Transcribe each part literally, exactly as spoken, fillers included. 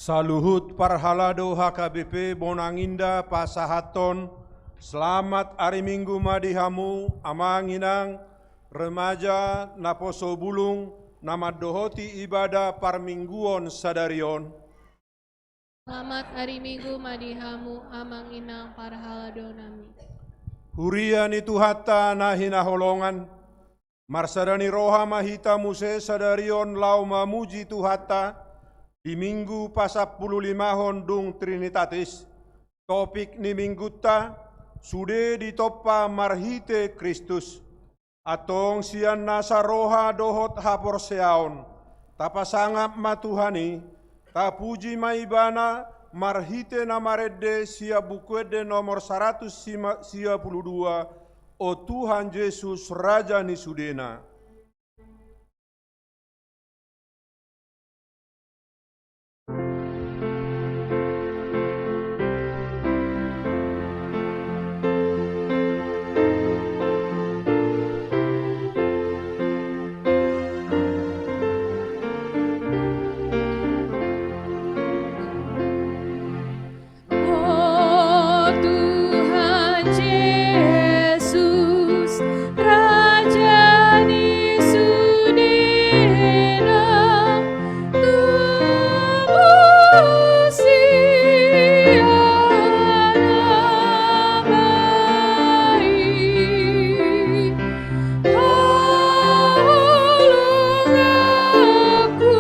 Saluhut parhalado H K B P Bonang Indah pasahathon, selamat ari Minggu ma di hamu, amang inang, remaja, naposo bulung, na mandohoti ibadah parmingguon sadari on. Selamat ari Minggu ma di hamu, amang inang parhalado nami. Huria ni Tuhanta na hinaholongan, marsada ni roha ma hita muse sadari on laho mamuji Tuhanta, di Minggu pasampulu limahon dung Trinitatis. Topik ni Minggunta, sude ditompa marhite Kristus. Antong sian nasa roha dohot haporseaon, tapasangap ma Tuhan i, tapuji ma Ibana, marhite na marende sian Buku Ende nomor saratus sia pulu dua, O Tuhan Jesus, Raja ni sudena. O Tuhan Jesus, Raja ni sudena, tubu sian na baik, holong aku,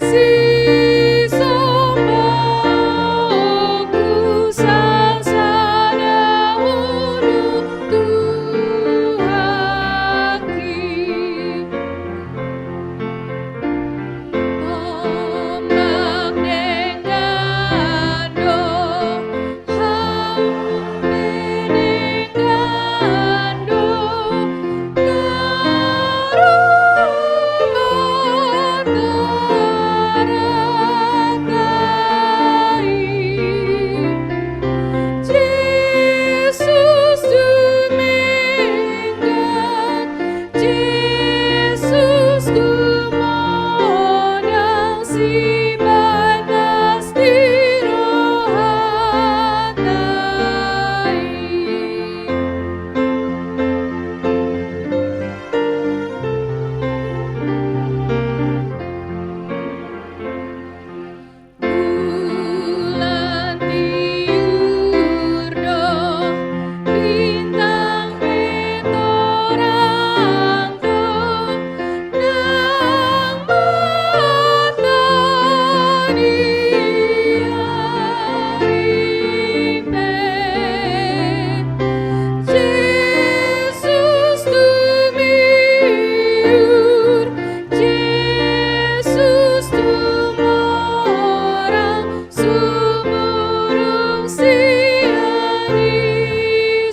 sisombaonku sasada ulu Tuhanki. Tombak denggan do, hau denggan do, Bulan tiur do, bintang pe torang do, nang mata ni ari pe. Jesus tumiur, Jesus tumorang, sumurung sian i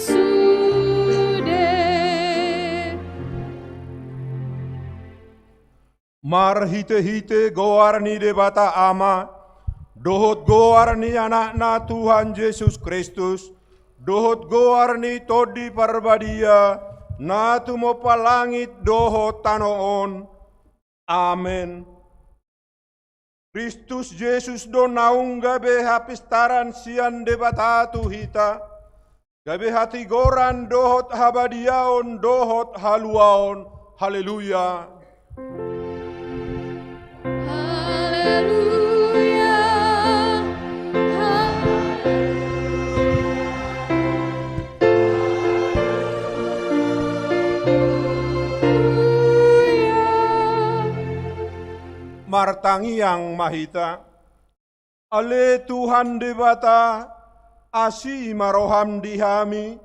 sude. Marhitehite goar ni Debata Ama, dohot goar ni Anakna Tuhan Jesus Kristus, dohot goar ni Tondi Parbadia, na tumompa langit dohot tano on. Amen. Kristus Jesus do naung gabe hapistaran sian Debata tu hita, gabe hatigoran dohot habadiaon dohot haluaon. Haleluya. Haleluya. Haleluya. Martangiang ma hita. Ale Tuhan Debata, asi ma roham di hami,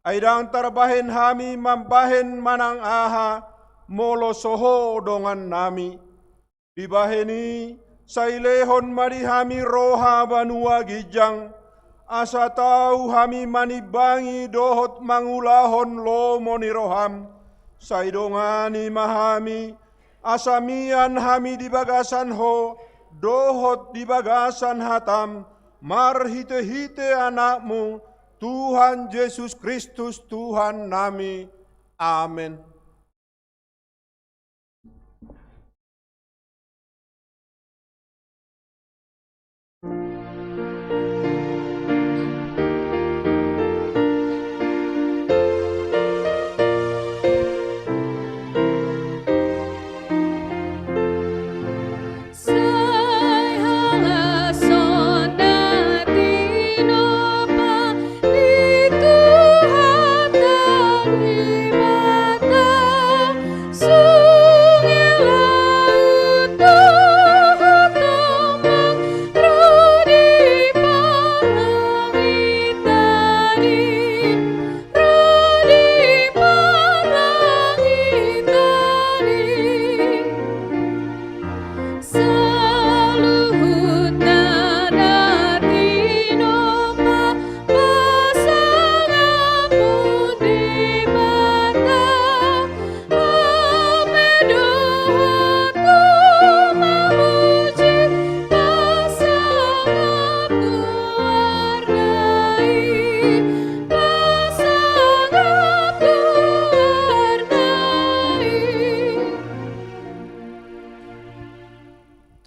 ai ndang tarbahen hami mambahen manang aha, molo so Ho dongannami. Dibahen i, sai lehon ma di hami roha banua ginjang, asa tau hami manimbangi dohot mangulahon lomo ni roham, sai dongani ma hami, asa mian hami di bagasan Ho, dohot di bagasan hatam, marhitehite Anakmu, Tuhan Jesus Kristus, Tuhannami. Amen.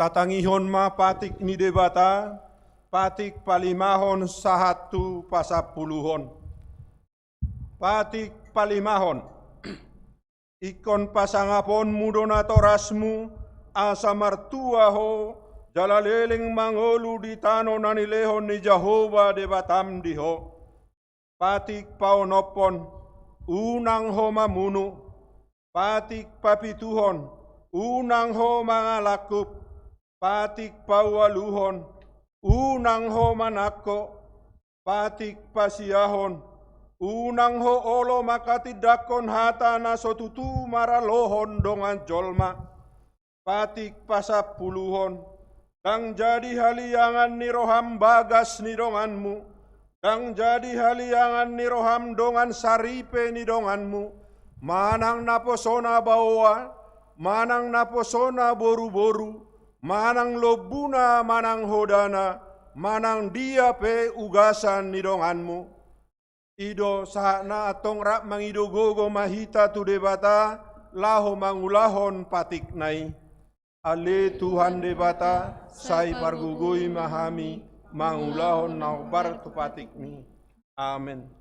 Tangihon ma patik ni Debata, patik palimahon sahat tu pasampuluhon. Patik palimahon. Ingkon pasangaponmu do natorasmu, asa martua ho, jala leleng mangolu di tano na nilehon ni Jahowa Debatam di ho. Patik paonomhon, unang ho mamunu. Patik papituhon, unang ho mangalangkup. Patik paualuhon, unang ho manangko. Patik pasiahon, unang ho olo manghatindanghon hata na so tutu maralohon dongan jolma. Patik pasampuluhon, ndang jadi haliangan ni roham bagas ni donganmu, ndang jadi haliangan ni roham dongan saripe ni donganmu, manang naposona baoa, manang naposona boruboru, manang lombuna, manang hodana, manang dia pe ugasan ni donganmu. I do sahatna, antong rap mangido gogo ma hita tu Debata, laho mangulahon patikna i. Ale Tuhan Debata, sai pargogoi ma hami, mangulahon na hombar tu patikmi. Amen.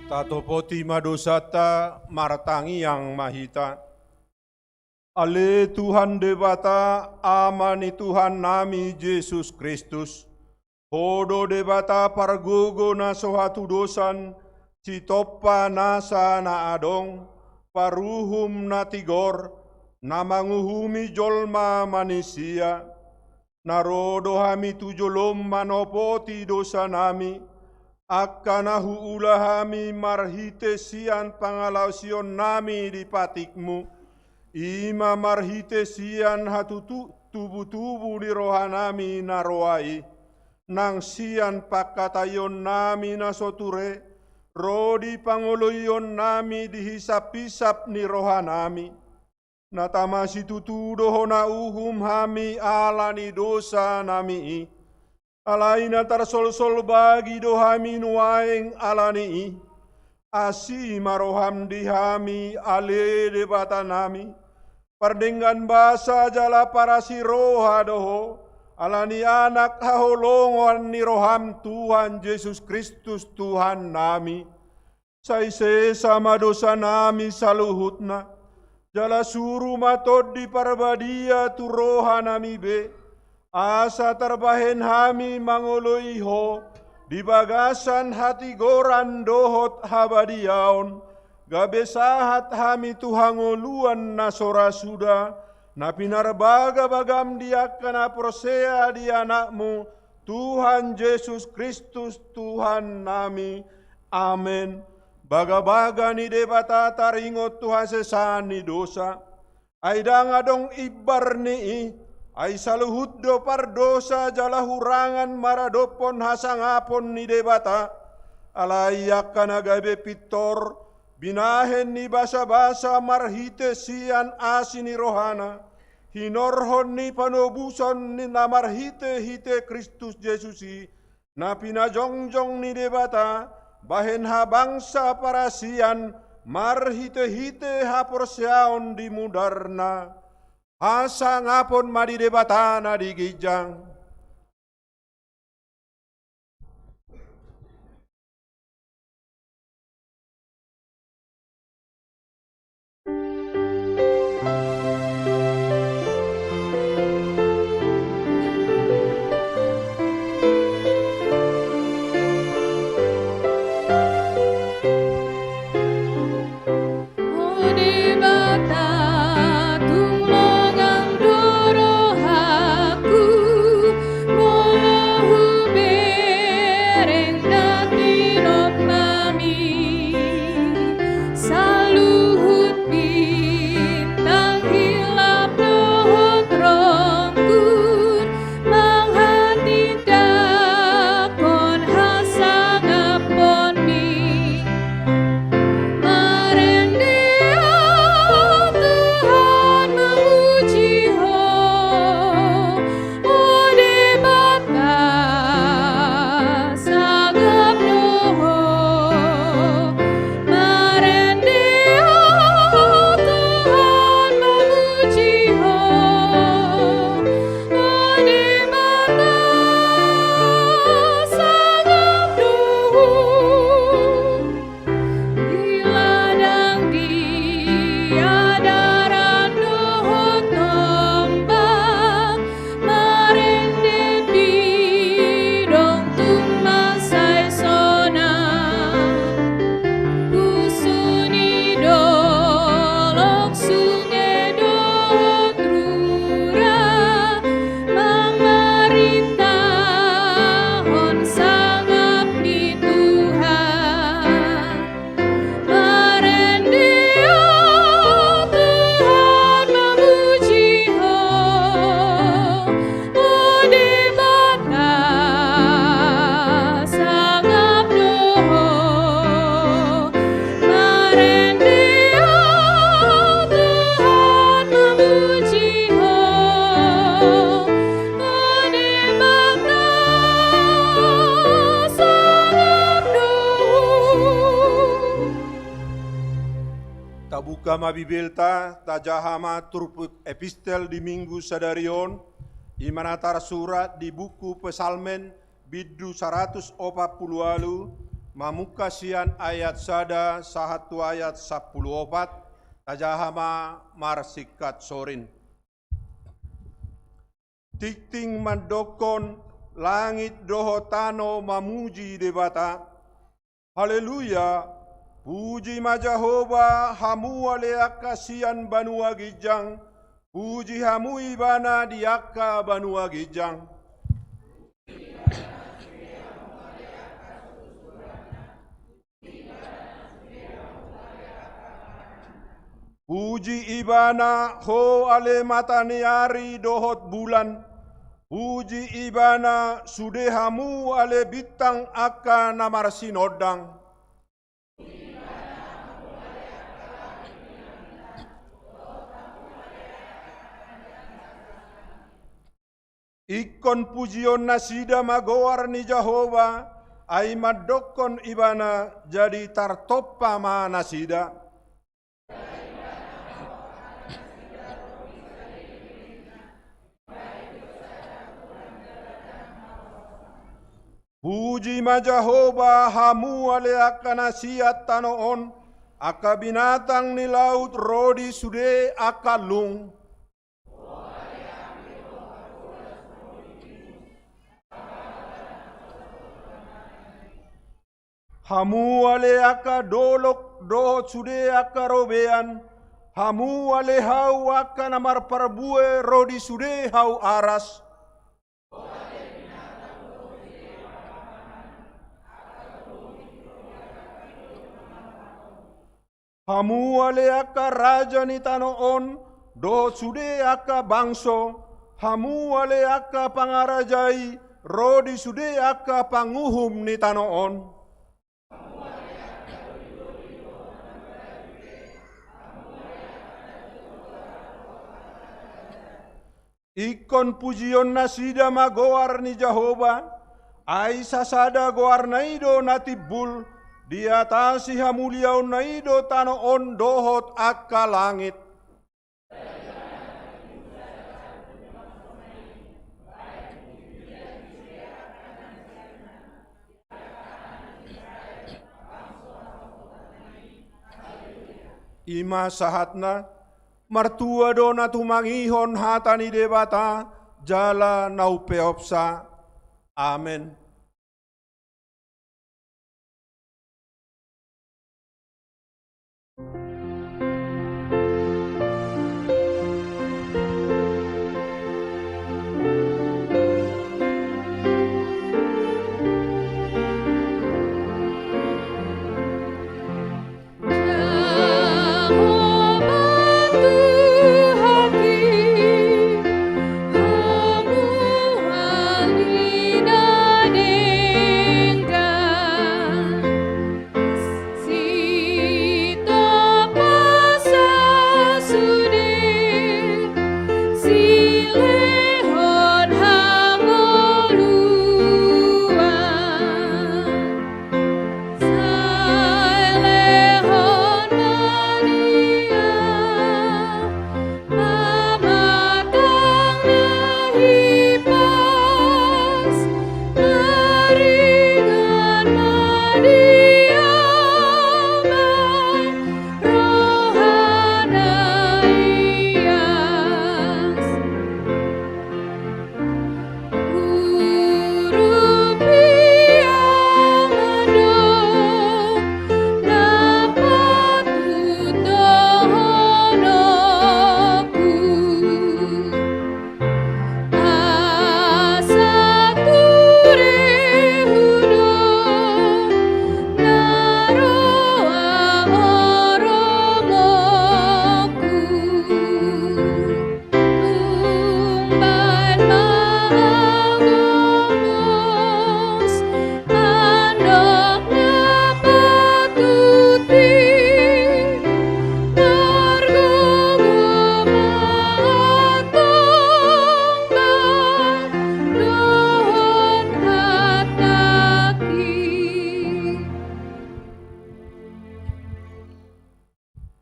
Tatopoti ma dosanta, martangiang ma hita. Ale Tuhan Debata, Ama ni Tuhannami Jesus Kristus, Ho do Debata pargogo na so hatudosan, sitompa nasa na adong, paruhum na tigor, na manguhumi jolma manisia. Na ro do hami tu jolom manopoti dosanami, angka na huula hami marhite sian pangalaosionnami di patikmu, I ma marhite sian hatutu-, tubutubu ni rohanami na roa i, nang sian pangkataionnami na so ture, ro di pangoloionnami di hisaphisap ni rohanami. Na tama situtu do hona uhum hami ala ni dosanami i. Alai na tarsolsol bagi do hami nuaeng ala ni i. Asi ma roham di hami, ale Debatanami. Pardenggan basa jala parasi roha do ho, ala ni Anak haholongan ni roham Tuhan Jesus Kristus Tuhannami. Sai sesa ma dosanami saluhutna, jala suru ma Tondi Parbadia tu rohanami be, asa tarbahen hami mangoloi ho di bagasan hatigoran dohot habadiaon, gabe sahat hami tu hangoluan na so ra suda, na pinarbagabagam di angka na porsea di Anakmu, Tuhan Jesus Kristus Tuhannami. Amen. Bagabaga ni Debata taringot tu hasesaan ni dosa. Ai ndang adong imbar ni i, ai saluhut do pardosa jala hurangan maradophon hasangapon ni Debata. Alai angka na gabe pintor, binahen ni basabasa marhite sian asi ni rohana, hinorhon ni panobuson ni na marhitehite Kristus Jesus i, na pinajongjong ni Debata, bahen habangsa parasian marhitehite haporseaon di mudarna. Hasangapon ma di Debata na di ginjang. O Debata, tung longang do rohangku, molo hubereng na tinomnami. Saluhut bintang hilap dohot ronggur, manghatindanghon hasangaponmi. Marende ahu Tuhan mamuji Ho, o Debata, sangap do Ho. Marende ahu Tuhan mamuji Ho, o Debata, sangap do Ho. Di ladang, di adaran dohot ombak, marende pidong tung mansai sonang. Pusu ni dolok, sunge dohot rura, mamaritahon sangap ni Tuhan. Marende ahu Tuhan mamuji Ho, o Debata, sangap do Ho. Marende ahu Tuhan mamuji Ho, o Debata, sangap do Ho. Tabuka ma Bibelta, tajaha ma turpuk epistel di Minggu sadari on, i ma na tarsurat di buku Psalmen, bindu saratus opat pulu ualu, mamungka sian ayat sada sahat tu ayat sampulu opat, tajaha ma marsingkat sorin. Tingting mandokkon, langit dohot tano mamuji Debata. Haleluya! Puji ma Jahowa, hamu ale angka sian banua ginjang, puji hamu Ibana di angka banua ginjang. Puji Ibana, ho ale mata ni ari dohot bulan. Puji Ibana, sude hamu ale bintang angka na marsinondang. Ingkon pujionnasida ma goar ni Jahowa, ai mandokkon Ibana, jadi tartompa ma nasida. Puji ma Jahowa, hamu ale angka na sian tano on, angka binatang ni laut ro di sude angka lung. Hamu ale angka dolok dohot sude angka robean, hamu ale hau angka na marparbue ro di sude hau aras. Hamu ale angka raja ni tano on, dohot sude angka bangso, hamu ale angka pangarajai, ro di sude angka panguhum ni tano on. Ingkon pujionnasida ma goar ni Jahowa, ai sasada goarna i do na timbul, diatasi hamuliaonna i do tano on dohot angka langit. I ma sahatna, martua do na tumangihon hata ni Debata, jala na umpeopsa. Amen.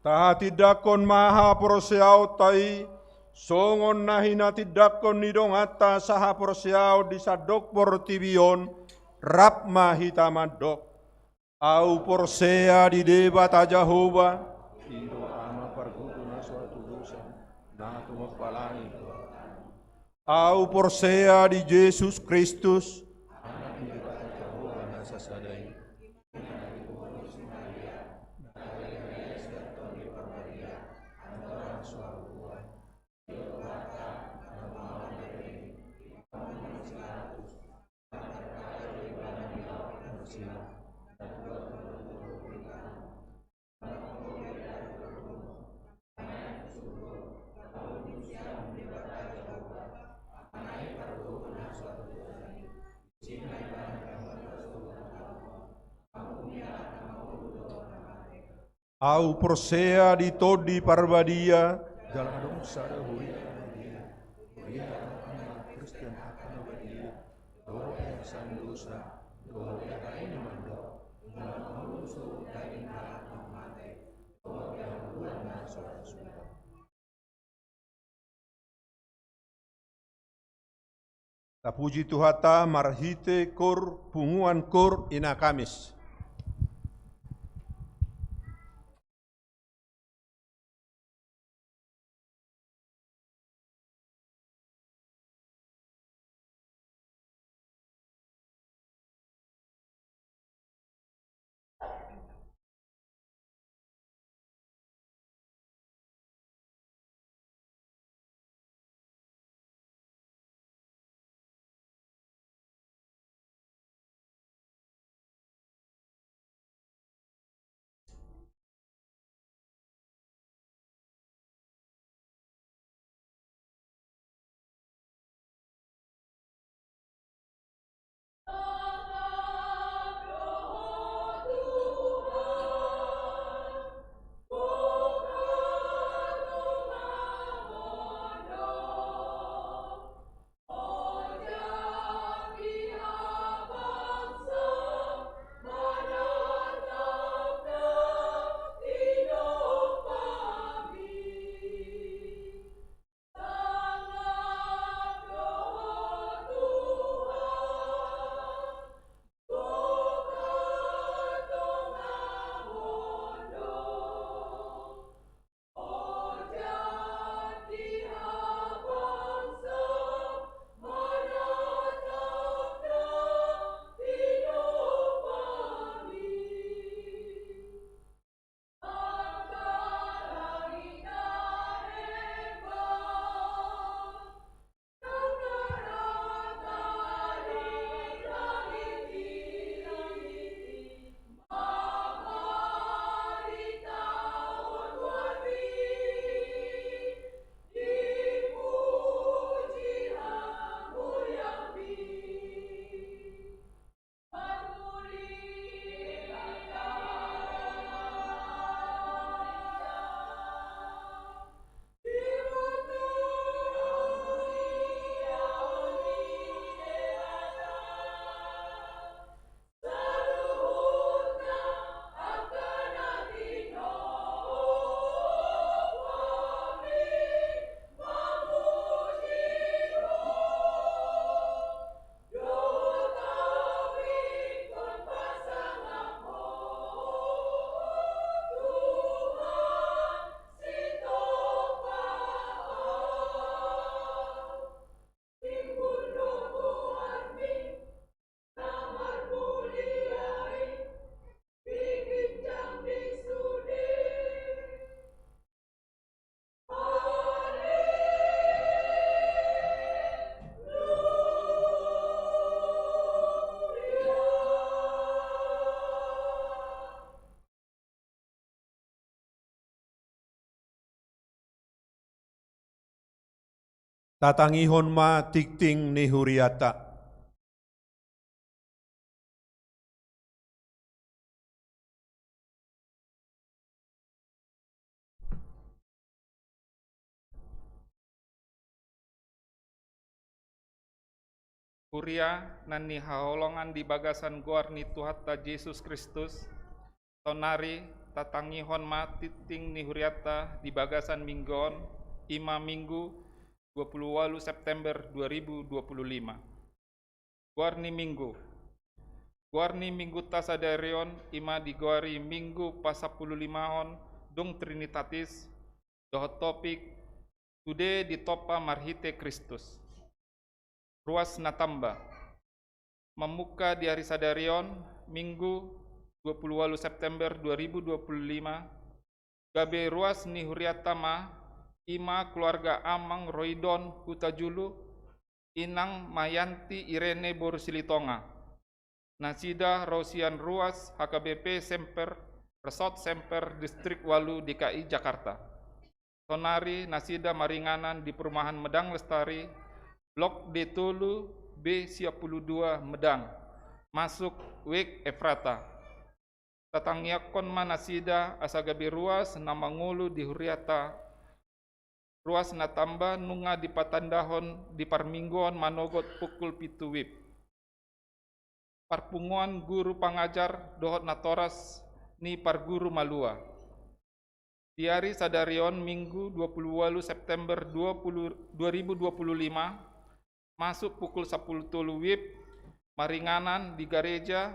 Tahatindangkon ma haporseaonta i, songon na hinatindangkon ni donganta sahaporseaon di sandok portibi on, rap ma hita mandok. Ahu porsea di Debata Jahowa, i do Ama parguru na so hatudosan, na tumompa langit dohot tano. Ahu porsea di Jesus Kristus, Anak ni Debata Jahowa na sasada i. Ahu porsea di Tondi Parbadia, jala adong sada huria na badia, huria angka na Kristen angka na badia, dohot na sandosa, dohot na badia na mandok, jala molo so daging halak na mate, dohot na huria na so ra suda. Tapuji Tuhanta marhite koor, punguan koor Ina Kamis. Tatangihon ma tingting ni hurianta. Huria na nihaholongan di bagasan goar ni Tuhanta Jesus Kristus, saonari tatangihon ma tingting ni hurianta di bagasan minggu on, i ma Minggu dua puluh ualu September dua ribu dua puluh lima. Goar ni Minggu. Goar ni Minggunta sadari on i ma digoari Minggu pasampululimahon dung Trinitatis, dohot topik: Sude ditompa marhite Kristus. Ruas na tamba. Mamungka di ari sadari on, Minggu dua puluh ualu September dua ribu dua puluh lima, gabe ruas ni hurianta ma, i ma keluarga Amang Roidon Hutajulu, Inang Mayanti Irene boru Silitonga, nasida ro sian ruas H K B P Semper, Resort Semper, Distrik ualu, D K I Jakarta. Saonari nasida maringanan di Perumahan Medang Lestari, Blok D tolu B sia pulu dua Medang, masuk Wijk Efrata. Tatangiangkon ma nasida asa gabe ruas na mangolu di huriata. Ruas na tamba nunga dipatandahon di parmingguon manogot pukul pitu wib. Parpunguan guru pangajar dohot natoras ni parguru malua. Di ari sadari on, Minggu, dua pulu ualu September dua pulu, dua ribu dua pulu lima, masuk pukul sapulu tolu wib, maringanan di gareja,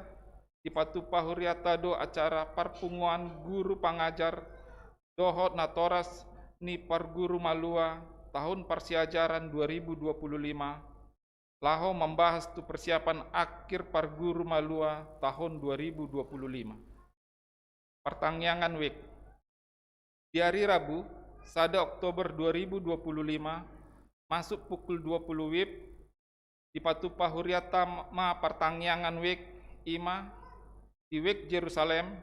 dipatupa huriata do acara parpunguan guru pangajar dohot natoras ni parguru malua tahun parsiajaran dua ribu dua pulu lima, laho mambahas tu persiapan akhir parguru malua tahun dua ribu dua pulu lima. Partangiangan wijk. Di ari Rabu, sada Oktober dua ribu dua pulu lima, masuk pukul dua pulu wib, dipatupa huriata ma partangiangan wijk, i ma di wijk Jerusalem,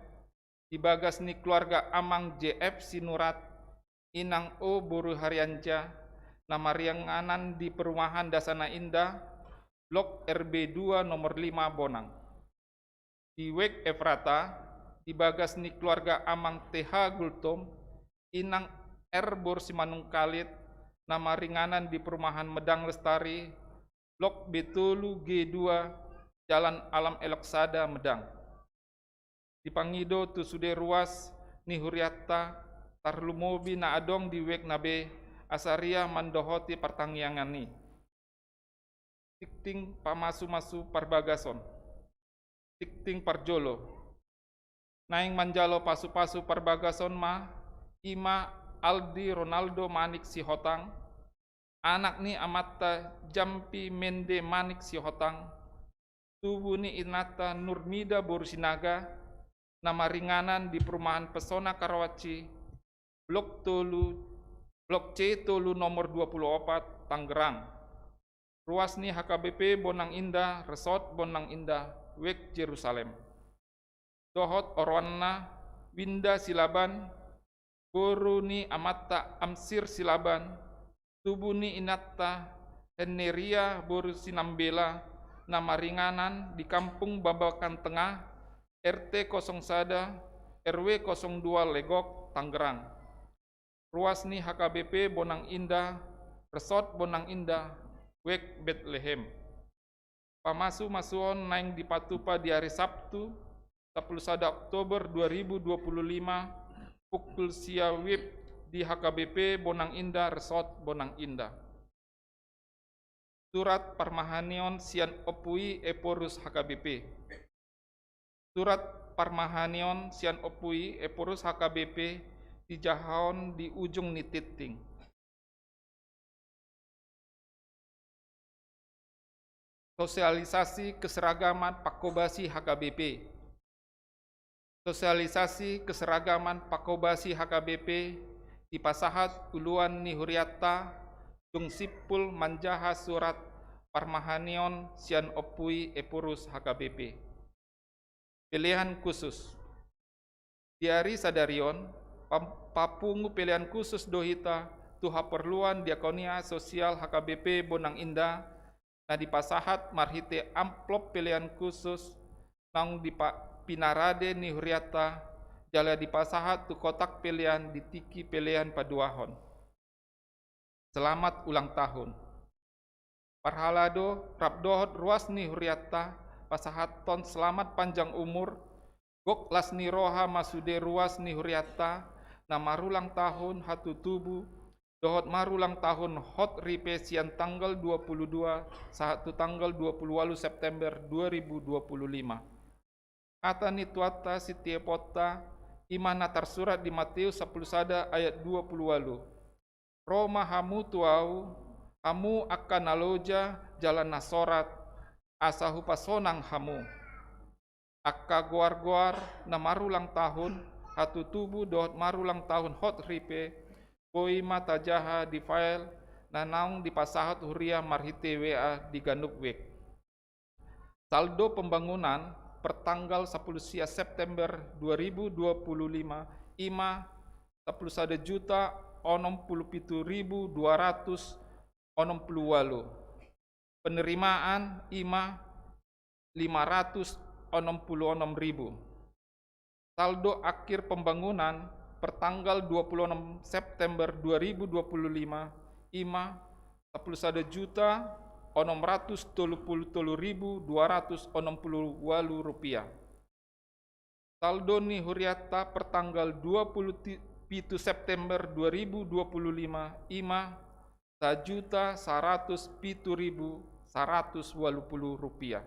di bagas ni keluarga Amang J F Sinurat, Inang O boru Harianja, na maringanan di Perumahan Dasana Indah, Blok R B dua nomor lima Bonang. Di wijk Efrata, di bagas ni keluarga Amang T H Gultom, Inang R boru Simanungkalit, na maringanan di Perumahan Medang Lestari, Blok B tolu G dua, Jalan Alam Elok Sada, Medang. Dipangido tu sude ruas ni huriata, tarlumobi na adong di wijk na be, asa riah mandohoti partangiangan i. Tingting pamasu-masu parbagason. Tingting parjolo. Naeng manjalo pasu-pasu parbagason ma, i ma Aldi Ronaldo Manik Sihotang, anak ni amanta Jampi Mende Manik Sihotang, tubu ni inanta Nurmida boru Sinaga, na maringanan di Perumahan Pesona Karawaci, Blok tolu, Blok C tolu nomor dua pulu opat, Tangerang. Ruas ni H K B P Bonang Indah, Resort Bonang Indah, wijk Jerusalem. Dohot oroanna Winda Silaban, boru ni amanta Amsir Silaban, tubu ni inanta Henneria boru Sinambela, na maringanan di Kampung Babakan Tengah, R T kosong sada, R W kosong dua Legok, Tangerang. Ruas ni H K B P Bonang Indah, Resort Bonang Indah, wijk Betlehem. Pamasu-masuon naeng dipatupa di ari Sabtu, sapulu sada Oktober dua ribu dua pulu lima, pukul sia wib di H K B P Bonang Indah, Resort Bonang Indah. Surat parmahanion sian Ompu i Ephorus H K B P. Surat parmahanion sian Ompu i Ephorus H K B P, dijahahon di ujung ni tingting. Sosialisasi keseragaman pangkobasi H K B P. Sosialisasi keseragaman pangkobasi H K B P dipasahat uluan ni huriata, dung simpul manjaha surat parmahanion sian Ompu i Ephorus H K B P. Pelean khusus. Di ari sadari on, pam-, papungu pelean khusus do hita tu haporluan Diakonia Sosial H K B P Bonang Indah, na dipasahat marhite amplop pelean khusus naung dipa-, pinarade ni huriata, jala dipasahat tu kotak pelean di tingki pelean paduahon. Selamat ulang tahun. Parhalado rap dohot ruas ni huriata pasahathon selamat panjang umur, gok las ni roha ma sude ruas ni huriata na marulang tahun hatutubu, dohot marulang tahun hot ripe sian tanggal dua pulu dua sahat tu tanggal dua pulu ualu September dua ribu dua pulu lima. Hata ni Tuhanta sitiaponta, i ma na tarsurat di Mateus sapulu sada ayat dua pulu ualu. Ro ma hamu tu Ahu, hamu angka na loja jala na sorat, asa hupasonang hamu. Angka goar-goar na marulang tahun hatutubu dohot marulang tahun hot ripe, boi ma tajaha di file na naung dipasahat huria marhite W A di ganup wijk. Saldo pembangunan per tanggal sapulu sia September dua ribu dua pulu lima i ma sapulu sada juta onom pulu pitu ribu dua ratus onom pulu ualu. Penerimaan i ma lima ratus onom pulu onom ribu. Saldo akhir pembangunan per tanggal dua puluh enam September dua ribu dua puluh lima i ma sampulu sada juta onom ratus tolu pulu tolu ribu dua ratus onom pulu ualu rupiah. Saldo ni huriatta per tanggal dua pulu pitu September dua ribu dua puluh lima i ma sajuta saratus pitu ribu saratus ualu pulu rupiah.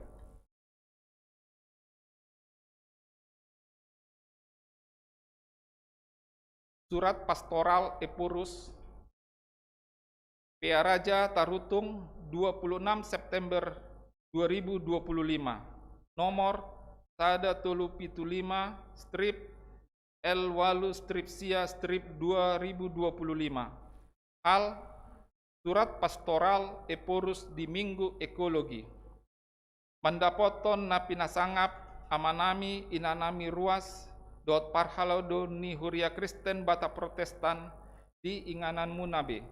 Surat Pastoral Epurus, Pearaja Tarutung, dua puluh enam September dua ribu dua puluh lima, nomor sada tolu pitu lima strip L walu strip sia strip dua ribu dua puluh lima. Hal, surat pastoral Epurus di Minggu Ekologi. Mandapothon na pinasangap amanami inanami ruas dohot parhalado ni Huria Kristen Batak Protestan di ingananmuna be.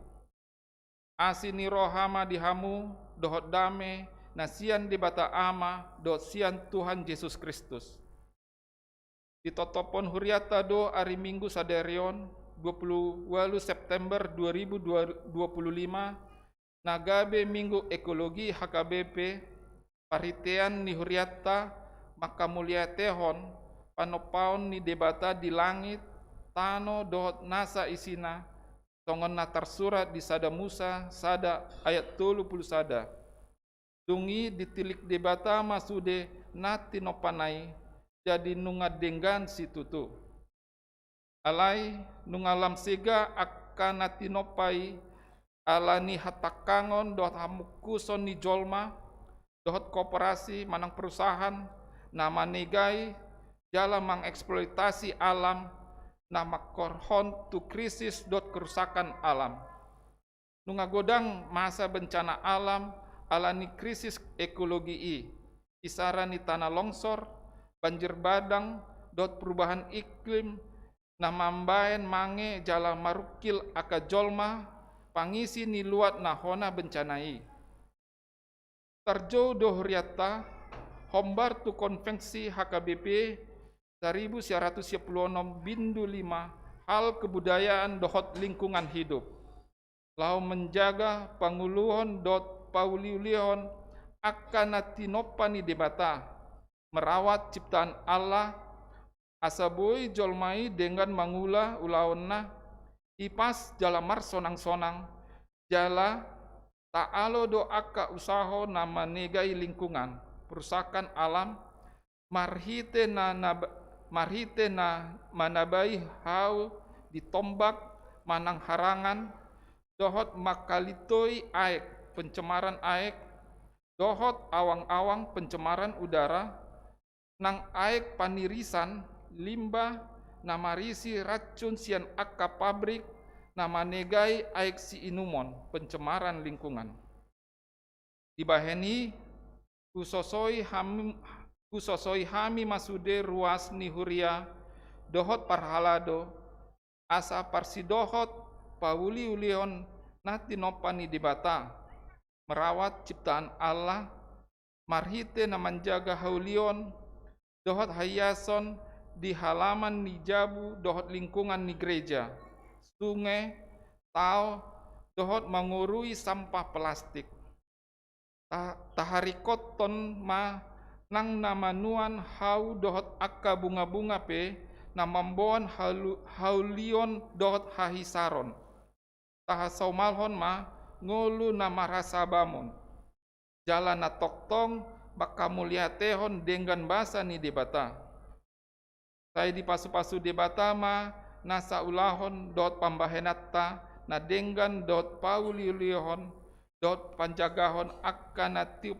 Asi ni roha ma di hamu dohot dame na sian Debata Ama dohot sian Tuhan Jesus Kristus. Ditotopon hurianta do ari Minggu sadari on, dua puluh ualu September dua ribu dua puluh lima, na gabe Minggu Ekologi H K B P, parhitean ni hurianta mangkamuliatehon panompaon ni Debata di langit, tano dohot nasa isina, songon na tarsurat di Sada Musa sada ayat tolu pulu sada. Dung i ditilik Debata ma sude na tinompana i, jadi nunga denggan situtu. Alai nunga lam sega angka na tinompa i ala ni hatangkangon dohot hamungkuson ni jolma dohot korporasi manang perusahaan na manegai jala mangeksploitasi alam, na mangkorhon tu krisis dohot kerusakan alam. Nunga godang masa bencana alam ala ni krisis ekologi i, isara ni tanah longsor, banjir bandang, dohot perubahan iklim, na mambaen mange jala marungkil angka jolma, pangisi ni luat na hona bencana i. Tarjou do hurianta, hombar tu konvensi H K B P saribu sia ratus sia pulu onom bindu lima, hal kebudayaan dohot lingkungan hidup. Laho manjaga panguluhon dohot pauliulihon angka na tinompa ni Debata, merawat ciptaan Allah, asa boi jolma i denggan mangula ulaonna, ipas jala marsonangsonang, jala taalo do angka usaho na manegai lingkungan, perusakan alam, marhite na, na, marhite na manabai hau di tombak manang harangan, dohot mangkalintoi aek, pencemaran aek, dohot awang-awang, pencemaran udara, nang aek panirisan, limbah na marisi racun sian angka pabrik na manegai aek siinumon, pencemaran lingkungan. Dibahen i, husosoi hami, husosoi hami ma sude ruas ni huria dohot parhalado, asa parsidohot pauliulihon na tinompa ni Debata, merawat ciptaan Allah, marhite na manjaga haulion dohot haiason di halaman ni jabu dohot lingkungan ni gereja, sunge, tao, dohot mangorui sampah plastik. Ta-, taharingkothon ma nang na manuan hau dohot angka bungabunga pe na mamboan halu-, haulion dohot hahisaron. Tahasaumalhon ma ngolu na marasabamon, jala na tongtong mangkamuliatehon denggan basa ni Debata. Sai dipasupasu Debata ma nasa ulahon dohot pambahenanta na denggan dohot pauliulihon dohot panjagahon angka na ti-,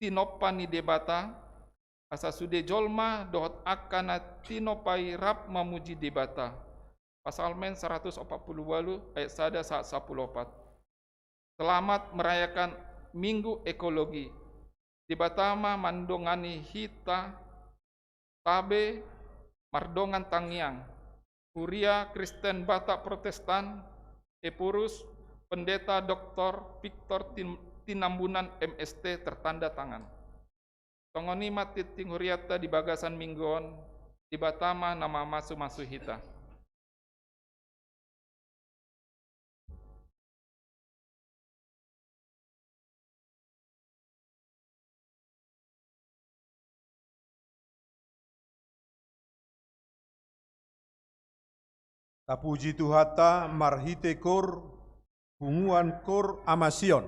tinompa ni Debata, asa sude jolma dohot angka na tinompa i rap mamuji Debata. Psalmen saratus opat pulu ualu ayat sada sahat sampulu opat. Selamat merayakan Minggu Ekologi. Debata ma mandongani hita, tabe mardongan tangiang. Huria Kristen Batak Protestan, Epurus, Pendeta Doktor Victor Tin-, Tinambunan, M S T, tertanda tangan. Songon i ma tingting hurianta di bagasan minggu on, Debata ma na mamasu-masu hita. Tapuji Tuhanta marhite koor, punguan koor Ama Sion.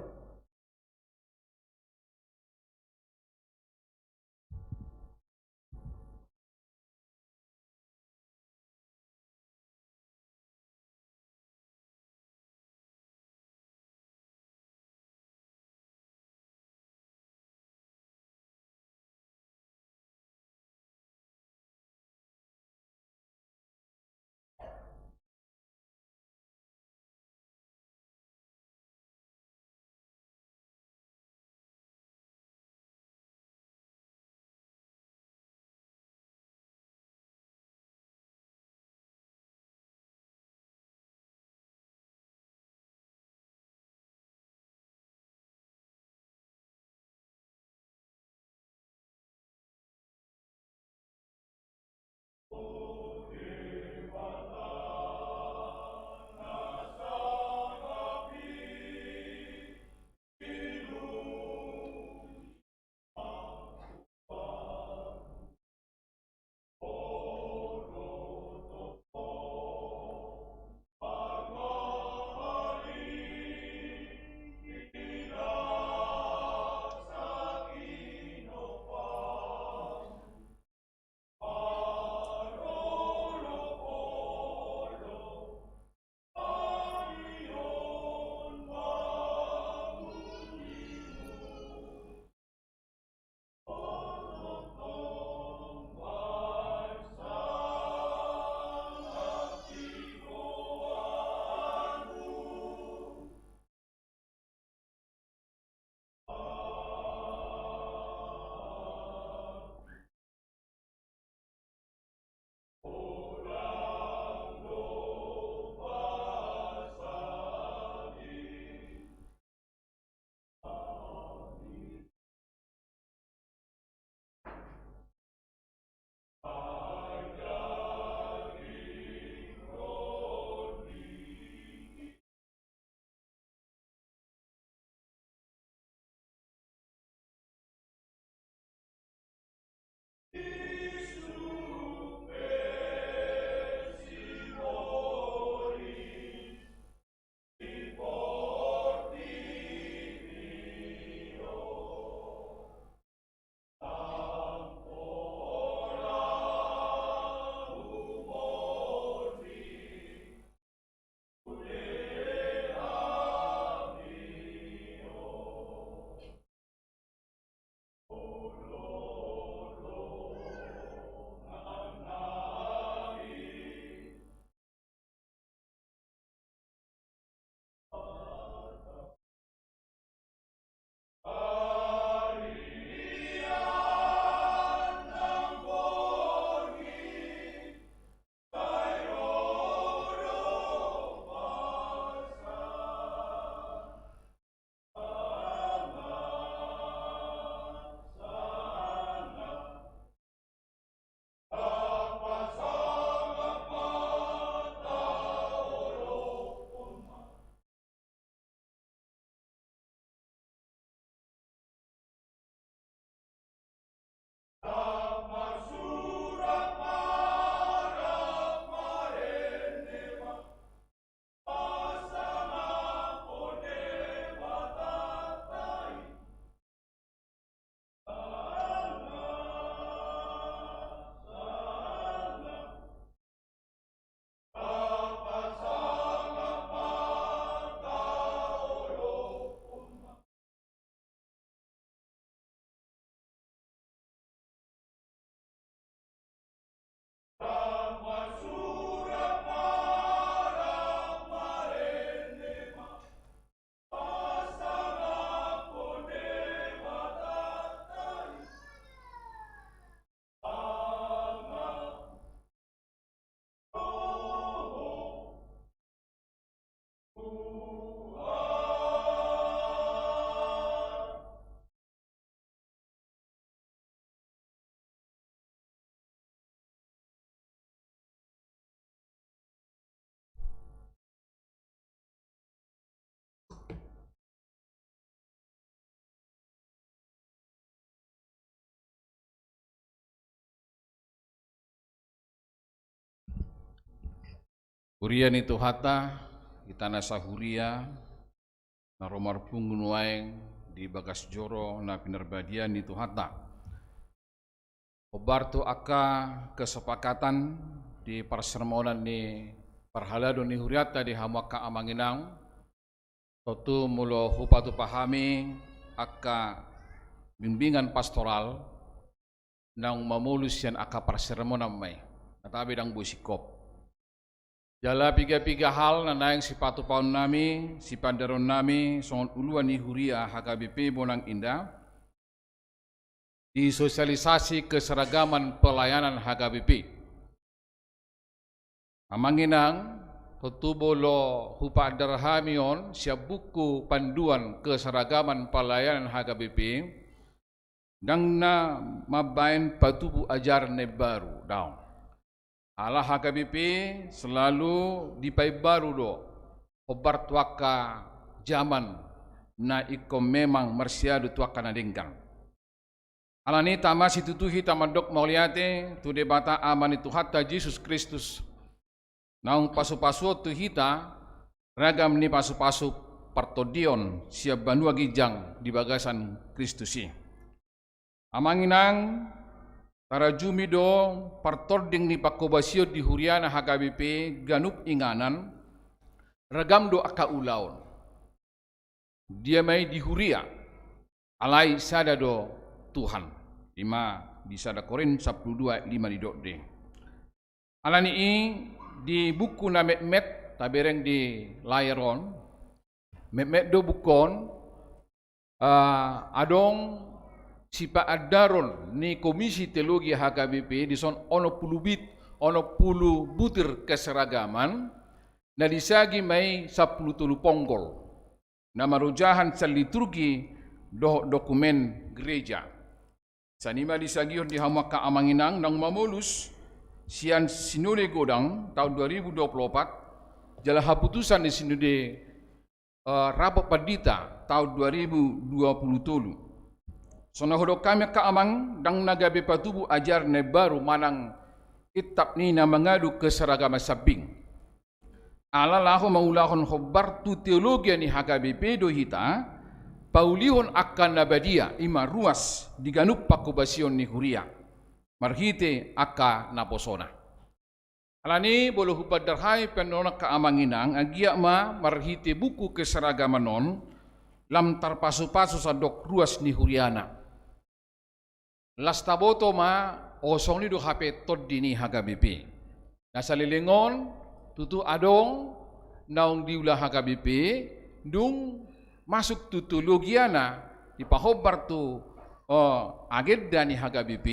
Huria ni Tuhanta, hita na sahuria, na ro marpungu nuaeng di bagas joro na pinarbadia ni Tuhanta. Hombar tu angka kesepakatan di parsermonan ni parhalado ni hurianta di hamu angka amang inang, tontu molo hupatupa hami angka bimbingan pastoral, naung mamolus sian angka parsermonan ma i, na tabe ndang boi singkop. Jala piga-piga hal na naeng sipatupaonnami, sipandaronnami songon uluan ni huria H K B P Bonang Indah, di sosialisasi keseragaman pelayanan H K B P. Amang inang, tontu molo hupaandar hami on sian buku panduan keseragaman pelayanan H K B P, ndang na mambaen patubu ajaran na imbaru, daong. Ala H K B P selalu dipaimbaru do hombar tu angka jaman na ingkon memang marsiadu tu angka na denggan. Alani i tama situtu hita mandok mauliate tu Debata Ama ni Tuhanta Jesus Kristus, naung pasu-pasuon tu hita ragam ni pasu-pasu partondion sian banua ginjang di bagasan Kristus i. Amang inang, tarajumi do partording ni pangkobasion di huriana H K B P ganup inganan, ragam do angka ulaon. Dia ma i di huria, alai sada do Tuhan. I ma di sada Korint sampulu dua ayat lima didok do i. Alani i di buku na metmet tabereng di layar on, metmet do buku on, ah, adong sipaandaron ni Komisi Teologi H K B P dison onom pulu bit, onom pulu butir keseragaman, na disagi ma i sampulu tolu ponggol na marojahan sian liturgi dohot dokumen gereja. Sian i ma disagihon di hamu angka amang inang naung mamolus sian Sinode Godang taon dua ribu dua pulu opat, jala haputusan ni Sinode, eh, Rapot Pandita taon dua ribu dua pulu tolu. Songon na hudok hami angka amang, ndang na gabe patubu ajaran na imbaru manang intap ni na mangadu keseragaman sambing. Ala laho mangulahon hombar tu teologia ni H K B P do hita, paulihon angka na badia, i ma ruas di ganup pangkobasion ni huria, marhite angka naposona. Alani i molo hupaandar hami pe annon angka amang inang, anggiat ma marhite buku keseragaman on, lam tarpasu-pasu sandok ruas ni huriana. Las taboto ma, o, songon i do hape tondi ni H K B P. Na saleleng on, tutu adong naung diula H K B P, dung masuk tu teologiana, dipahombar tu, o, agenda ni H K B P,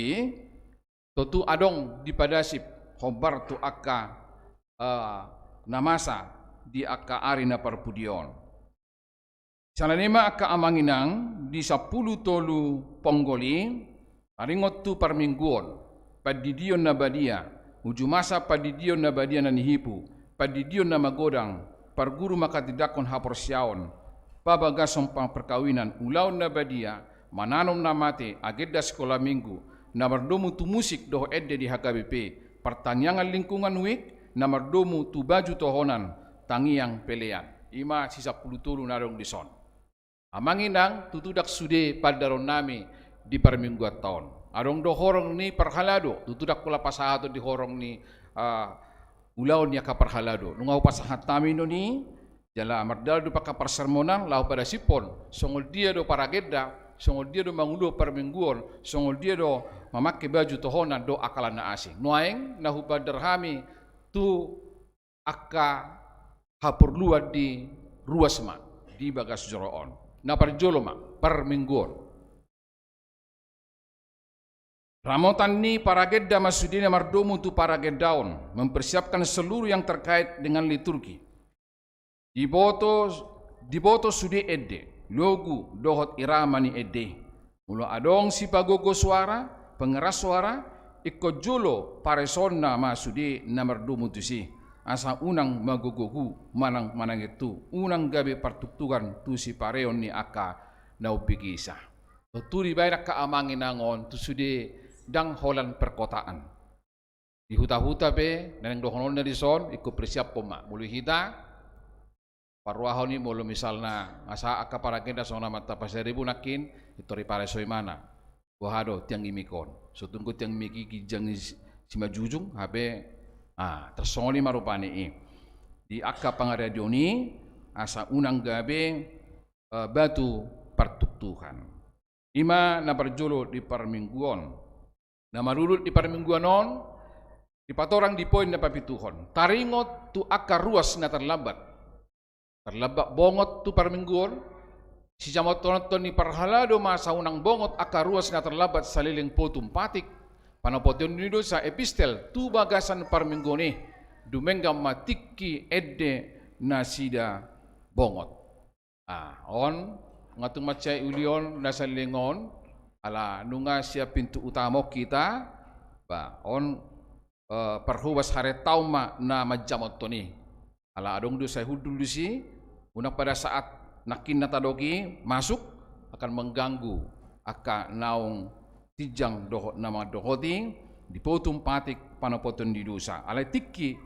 tontu adong dipadasip hombar tu angka, eh, na masa di angka ari na parpudi on. Sian i ma angka amang inang, di sampulu tolu ponggol i, taringot tu parmingguon, pandidion na badia, uju masa pandidion na badia na nihipu, pandidion na magodang, parguru manghatindanghon haporseaon, pabagason parkawinan, ulaon na badia, mananom na mate, agenda sikola minggu, na mardomu tu musik dohot ende di H K B P, partangiangan lingkungan week, na mardomu tu baju tohonan, tangiang pelean. I ma si sampulu tolu na adong dison. Amang inang, tutu ndang sude pandaronnami di parmingguanta on. Adong do horong ni parhalado, tutu ndang pola pasahaton di horong ni, ah, ulaon ni angka parhalado. Nunga hupasahat hami do i, jala mardalan do angka parsermonan, laho padasiphon songon dia do paragenda, songon dia do mangulahon parmingguon, songon dia do mamangke baju tohonan dohot angka lan na asing. Nuaeng na hupandar hami tu angka haporluan di ruas ma di bagas joro on. Na parjolo ma, parmingguon. Ramotan ni paragenda ma sude na mardomu tu paragendaon, mempersiapkan seluruh yang terkait dengan liturgi. Diboto, diboto sude ende, logu dohot irama ni ende. Molo adong sipagogo suara, pengeras suara, ingkon jolo paresoonna ma sude na mardomu tusi. Asa unang magogogu manang manangettu, unang gabe partuktukan tu sipareon ni angka na umbegesa. Tontu dibaen angka amang inang on tu sude ndang holan perkotaan. Di huta-huta pe, na naeng dohononna dison, ingkon persiaphon ma. Molo hita, parrohahon i molo misalna, asa angka paragenda songon na martamba saribu nangkin, i tor dipareso imana. Boha do tiang imik on. So tung do tiang imik i ginjang ni si, simanjujung, hape, ah, tarsongon i ma rupani i. Di angka pangaradeon i, asa unang gabe, eh, batu partuktuhan. I ma na parjolo di parmingguon. Na marudut di parmingguon on, dipatorang di poin na papituhon. Taringot tu angka ruas na tarlambat. Tarlambat bongot tu parmingguon, sijamothononhon ni parhalado ma asa unang bongot angka ruas na tarlambat saleleng potumpatik, panopotion ni dosa, epistel, tu bagasan parmingguon i, dumenggan ma tingki ende nasida bongot. Ah, on, nunga tung mansai uli on na saleleng on, ala nunga sian pintu utama on hita, ba, on, eh, parhobas harentaon ma na manjamothon i. Ala adong do sai hundul disi, unang pada saat nangkin na tadok i masuk, akan mengganggu angka naung tinjang dohot na mandohoti, di potumpatik panopotion ni dosa. Alai tingki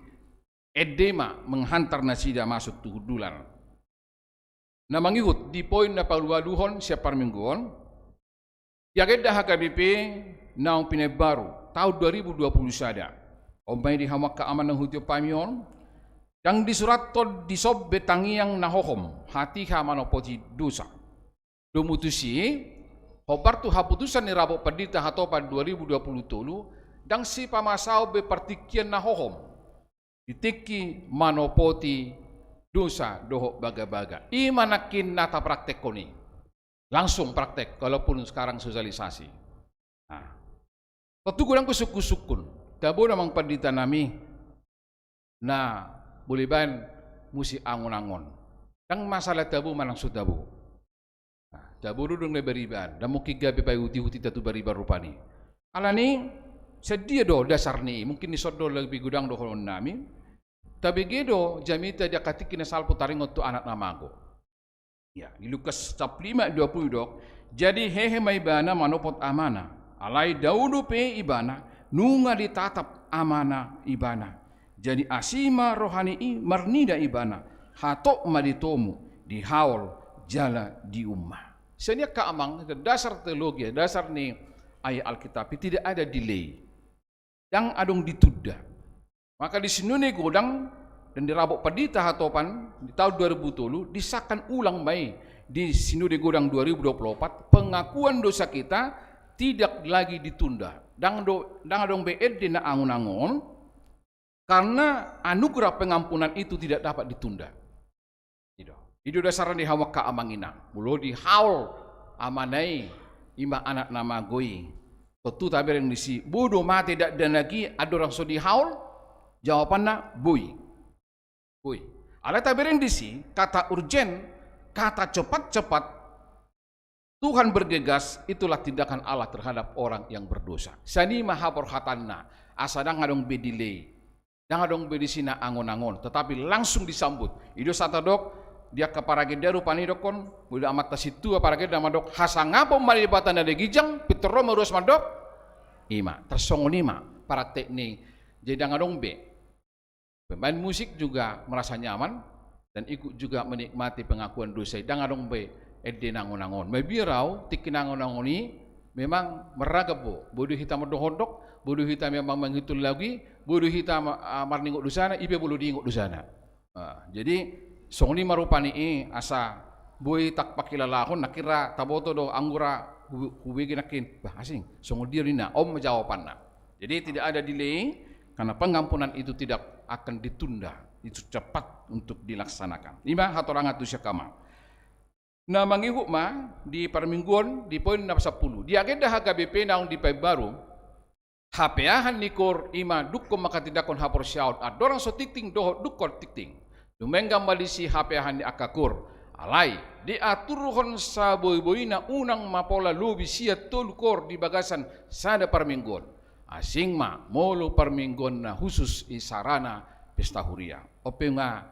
ende ma menghantar nasida masuk tu hundulan. Na mangihut di poin na palualuhon sian parmingguon, di agenda H K B P naung pinaimbaru taon dua ribu dua puluh sada. On ma i di hamu angka amang na hutiompami on, ndang disurathon dison be tangiang na hohom, hatiha manopoti dosa. Domu tusi, hombar tu haputusan ni rabot pandita hatopan dua ribu dua puluh tolu, ndang sipamasaon be partingkian na hohom. Di tingki manopoti dosa dohot bagabaga. I ma nangkin na tapraktekhon i. Langsung praktek, walaupun sekarang sosialisasi. Nah. Tontu godang do sungkun-sungkun. Tabo na amang pandita nami. Na, boi dibaen muse angon-angon. Ndang masalah tabo manang so tabo. Nah, tabo do dung na baribaan, ndang mungkin gabe paihut-ihut hita tu baribaan rupani. Alani, sadia do dasar ni i, mungkin dison do lebih godang dohonon nami. Tabege do jamita di angka tingki na salpu taringot tu anak na mago. Ya, di Lukas sampulu lima dua puluh didok, jadi hehe ma ibana manopot amana. Alai dao dope ibana, nunga ditatap amana ibana. Jadi asi ma roha ni i marnida ibana, hatop ma ditomu, dihaol jala diumma. Sian i angka amang, dasar teologi, dasar ni ayat Alkitab i tidak ada delay. Ndang adong ditunda. Maka di Sinode Godang dan di rabot pandita hatopan di taon dua ribu tolu disahkan ulang ma i di Sinode Godang dua ribu dua puluh empat, pengakuan dosa kita tidak lagi ditunda. Ndang do, ndang adong be ende na angon-angon, karena anugerah pengampunan itu tidak dapat ditunda. I do. I do dasarna di hamu angka amang inang. Molo dihaol amana i, i ma anak na mago i. Tontu tabereng disi, boi do mate dakdanak i andorang so dihaol? Jawabanna, boi. Boi. Alai tabereng disi, kata urgen, kata cepat-cepat, Tuhan bergegas, itulah tindakan Allah terhadap orang yang berdosa. Sian i ma haporhataanna, asa ndang adong be delay. Ndang adong be disi na angon-angon, tetapi langsung disambut. I do sahat tadok, di angka paragenda rupani dokkon, molo amanta sintua paragenda mandok, hasangapon ma Debata na di ginjang, pintor ro ma ruas mandok. I ma, tarsongon i ma, praktek ni, jadi ndang adong be. Pemain musik juga merasa nyaman dan ikut juga menikmati pengakuan dosa i, ndang adong be ende na angon-angon. Mabiar au, tingki na angon-angon i memang marragam do. Boi do hita mandok-ondok, boi do hita memang mangihut lagu i, boi do hita ma-, ah, marningot dosana, i pe molo diingot dosana. Ah, jadi, songon i ma rupani i asa boi tapangkilalahon, nangkin ra taboto do anggo ra hu-, hubege nangkin, bah, asing, songon dia ninna, on ma jawabanna. Jadi tidak ada delay, karena pengampunan itu tidak akan ditunda, itu cepat untuk dilaksanakan. I ma hatorangan tu si angka amang. Na mangihut ma di parmingguon di poin na sampulu. Di agenda H K B P naung dipaimbaru, hapeahan ni koor i ma dungkon manghatindanghon haporseaon andorang so tingting dohot dungkon tingting. Dumenggan ma disi hapeahan ni angka koor. Alai, diaturhon saboiboina unang ma pola lobi sian tolu koor di bagasan sada parmingguon. Asing ma molo parmingguon na husus isarana pesta huria. On pe nga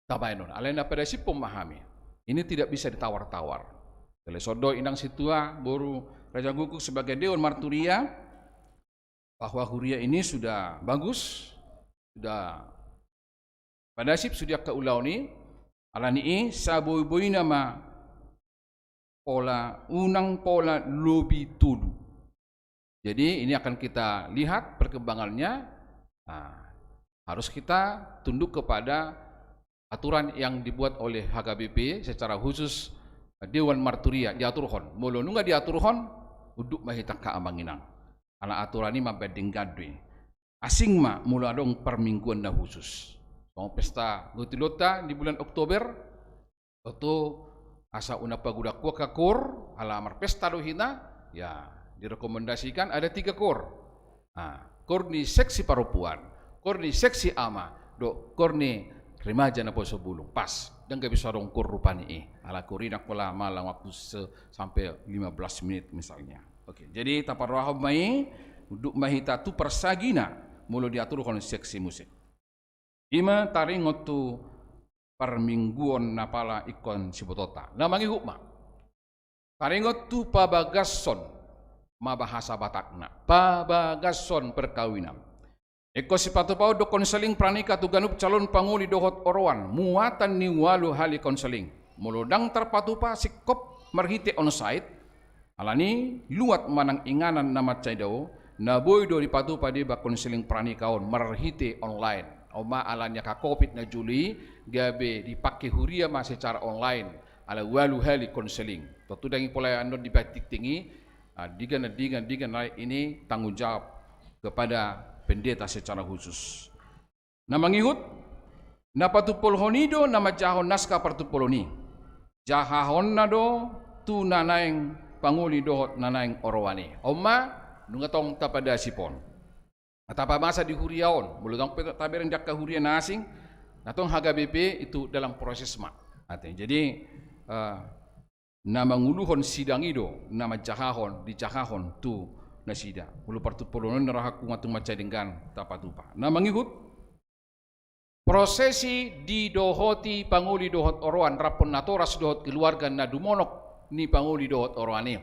tabaenon. Alai na padasiphon ma hami. Ini tidak bisa ditawar-tawar. Jala songon i do inang sintua, boru Raja Guguk sebagai dewan marturia, bahwa huria ini sudah bagus, sudah padasip sude angka ulaon i, alani i saboiboina ma pola, unang pola lobi tolu. Jadi ini akan kita lihat perkembangannya. Nah, harus kita tunduk kepada aturan yang dibuat oleh H K B P secara khusus, eh, Dewan Marturia diaturhon. Molo nunga diaturhon, unduk ma hita angka amang inang. Ala aturan i mambanding gandui. Asing ma molo adong parmingguan na khusus. Songon pesta gotilonta di bulan Oktober, tontu asa unang pagodang angka koor, ala marpesta do hita, ya, direkomendasikan ada tiga koor. Nah, koor ni seksi parompuan, koor ni seksi ama, dohot koor ni remaja naposobulung. Pas, ndang gabe so adong koor rupani i. Ala koor i ndang pola malang waktu se-, sampai lima belas menit misalnya. Oke, jadi taparrohahon ma i, unduk ma hita tu parsagina, molo diaturhon seksi musik. Ima taringot tu parmingguon na pala ingkon sibotonta. Na mangihut ma. Taringot tu pabagashon, ma bahasa Batakna. Pabagashon perkawinan. Ingkon sipatupaon do konseling pranikah tu ganup calon pangoli dohot oroan, muatan ni ualu hali konseling. Molo ndang tarpatupa singkop marhite onsite, alani luat manang inganan na mansai dao, na boi do dipatupa deba konseling pranikah on marhite online. On ma alani angka covid na jolo i, gabe dipake huria ma secara online, ala ualu hali konseling. Tontu ndang i pola annon dibatikting i, ah, digan, digan, digan, ini tanggung jawab kepada pendeta secara khusus. Na mangihut, na patumpolhon i do na manjahahon naskah partumpolon i. Jahahonna do tu na naeng pangoli dohot na naeng oroan i. On ma, nunga tong tapadasip on. Na tapamasa di huria on, molo tong pe tabereng di angka huria na asing, na tong H K B P itu dalam proses ma. Artinya, jadi, eh, na manguluhon sidang i do, na manjahahon, dijahahon tu nasida. Molo partumpolon on na rohangku nga tung mansai denggan tapatupa. Na mangihut, prosesi didohoti pangoli dohot oroan, rap dohot natoras dohot keluarga na dumonok ni pangoli dohot oroan i.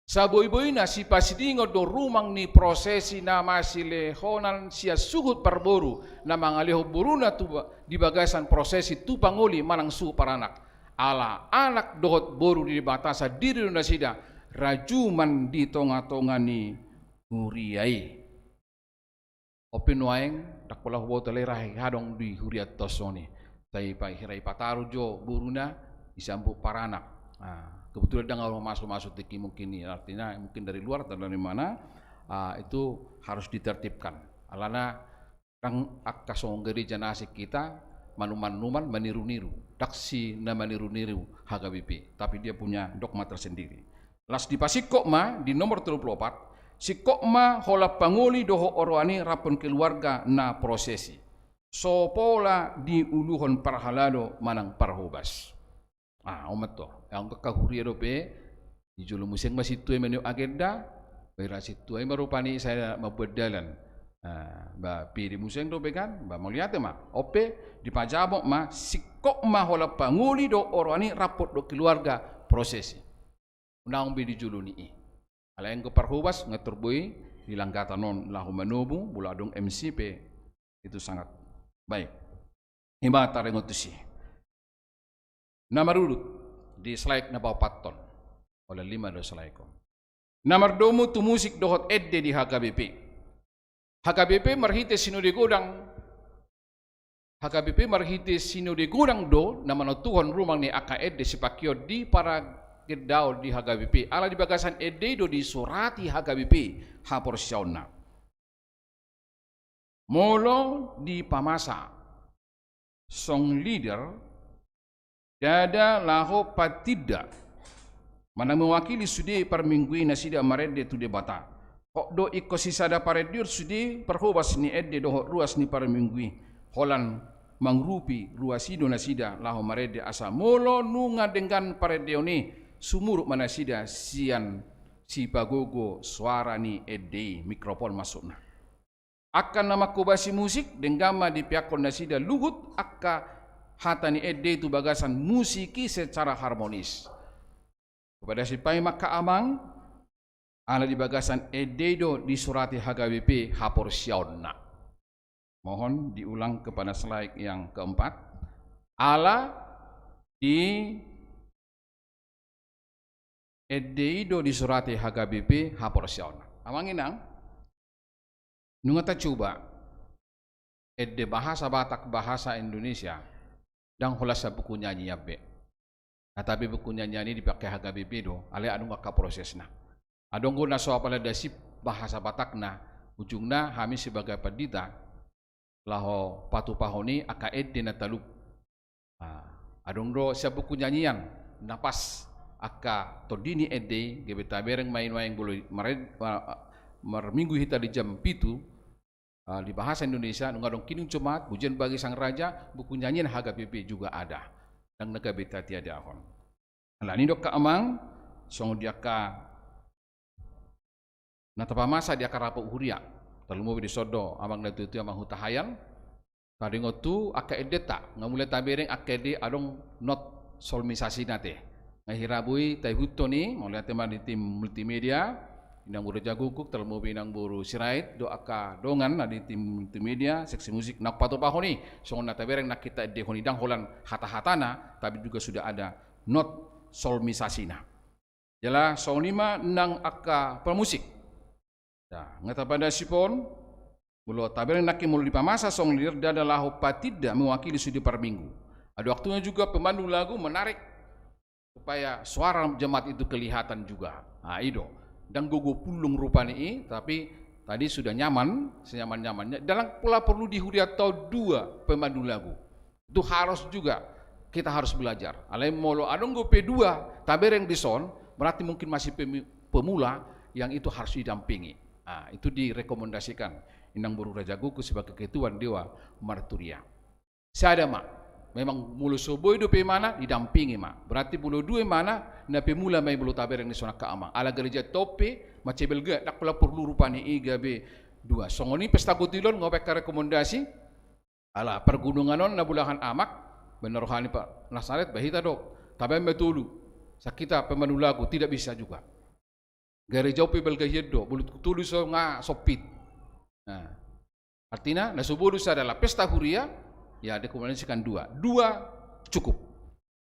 Saboiboina sipasidingon do rumang ni prosesi na masilehonan sian suhut parboru, na mangalehon boruna tu ba-, di bagasan prosesi tu pangoli manang suhut paranak. Ala anak dohot boru ni Debata sandiri do nasida, rajuman di tongatonga ni huria i. On pe nuaeng, ndang pola huboto alai rahi hadong di huria tonson i. Sai pa-, hira i pataru jo boruna, disambut paranak. Nah, kebetulan ndang ahu mamasu-masu tingki mungkin i, artinya mungkin dari luar atau dari mana, ah, itu harus ditertibkan. Alana ndang angka songon gereja na asing hita, manuman-numan, maniru-niru. Ndang si na maniru-niru H K B P, tapi dia punya dogma tersendiri. Las dipasingkop ma di nomor tolu pulu opat, singkop ma holan pangoli dohot oroan i rap dohot keluarga na prosesi. So pola diuluhon parhalado manang parhobas. Ah, on ma tutu. Anggo angka huria dope, di jolo muse ma sintua i mangido agenda, baen ra sintua i ma rupani sai mambuat dalan. Ah, ba pede muse dope kan, ba mauliate ma. On pe, dipajamot ma, singkop ma holan pangoli dohot oroan i rap dohot keluarga prosesi. Unang be di jolo ni i. Alai anggo parhobas, nga tor boi di langgatan on laho manomu, molo adong M C pe, itu sangat baik. Ima taringot tusi. Na marudut, di slide na paopathon. Holan lima do slide on. Na mardomu tu musik dohot ende di H K B P. H K B P marhite sinode godang, H K B P marhite sinode godang do na manontuhon rumang ni angka ende sipangkeon di paragendaon di H K B P. Ala di bagasan ende i do disurati H K B P haporseaonna. Molo dipamasa song leader, ndada laho patinda manang mewakili sude parminggu i nasida marende tu Debata. Hot do ingkon sisada parendeon sude parhobas ni ende dohot ruas ni parminggu i. Holan mangurupi ruas i do nasida laho marende asa molo nunga denggan parendeon i, sumurut ma nasida sian sipagogo soara ni ende i, mikrofon maksudna. Angka na manghobasi musik, denggan ma dipeakhon nasida luhut angka hata ni ende i tu bagasan musik i secara harmonis. Kepada sipaima angka amang, Ala di bagasan ende i do disurati H K B P haporseaonna. Mohon diulang kepada slide yang keempat. Ala di ende i do disurati H K B P haporseaonna. Amang inang, nunga tacuba ende bahasa Batak, bahasa Indonesia, ndang holan sian buku nyanyian be. Nah, tapi buku nyanyian i dipake H K B P do, alai adong angka prosesna. Adong do na so apala disi bahasa Batakna, ujungna hami sebagai pandita laho patupahon i angka ende na talup. Nah, adong do sian buku nyanyian na pas angka tondi ni ende i, gabe tabereng ma i nuaeng molo i mared-, ma-, marminggu hita di jam pitu, ah, di bahasa Indonesia, nunga adong Kidung Jumat, Pujian Bagi Sang Raja, buku nyanyian H K B P juga ada. Ndang na gabe tatiadahon. Alani do angka amang, songon di angka na tapamasa di angka rapot huria. Tarlumobi dison do amang na tuatua, amang hutahayan. Taringot tu angka endenta, nga mulai tabereng angka ende adong not solmisasina te. Nga hira boi taihuthon i, mauliate ma di tim multimedia, inang boru Raja Guguk, tarlumobi inang boru Sirait, dohot angka dongan na di tim multimedia, seksi musik, naung patupahon i, songon na tabereng na hita endehon i, ndang holan hata-hatana, tapi juga sudah ada not solmisasina. Jala songon i ma nang angka pemusik. Nah, nga tapadasihon, molo tabereng nangkin molo dipamasa song lir, ndada laho patinda mewakili sude parminggu. Ada waktunya juga pemandu lagu menarik supaya suara jemaat itu kelihatan juga. Nah, i do. Ndang gogo pullung rupani i, tapi tadi sudah nyaman, senyaman-nyamannya. Ndang pola perlu di huria tau dua pemandu lagu. Itu harus juga, kita harus belajar. Alai molo adong dope dua tabereng dison, berarti mungkin masih pemi-, pemula yang itu harus didampingi. Nah, itu direkomendasikan inang boru Raja Guguk sebagai ketua dewan marturia. Sada ma, memang molo so boi dope imana, didampingi ma. Berarti molo dua imana, na pemula ma i molo tabereng dison angka amang. Ala gareja tong pe mansai balga, ndang pola porlu rupani i gabe dua. Songon i pesta kotilon, nga baen angka rekomendasi. Ala pargunungan on na bulahan amak, baen na roha ni Pak Nasaret, baen hita do, tabaen ma tolu. Sian hita pemandu lagu, tidak bisa juga. Gareja on pe balga hian do, molo tolu so nga sompit. Nah, artina, na so boi do sada, ala pesta huria, ya, direkomendasikan dua. Dua cukup.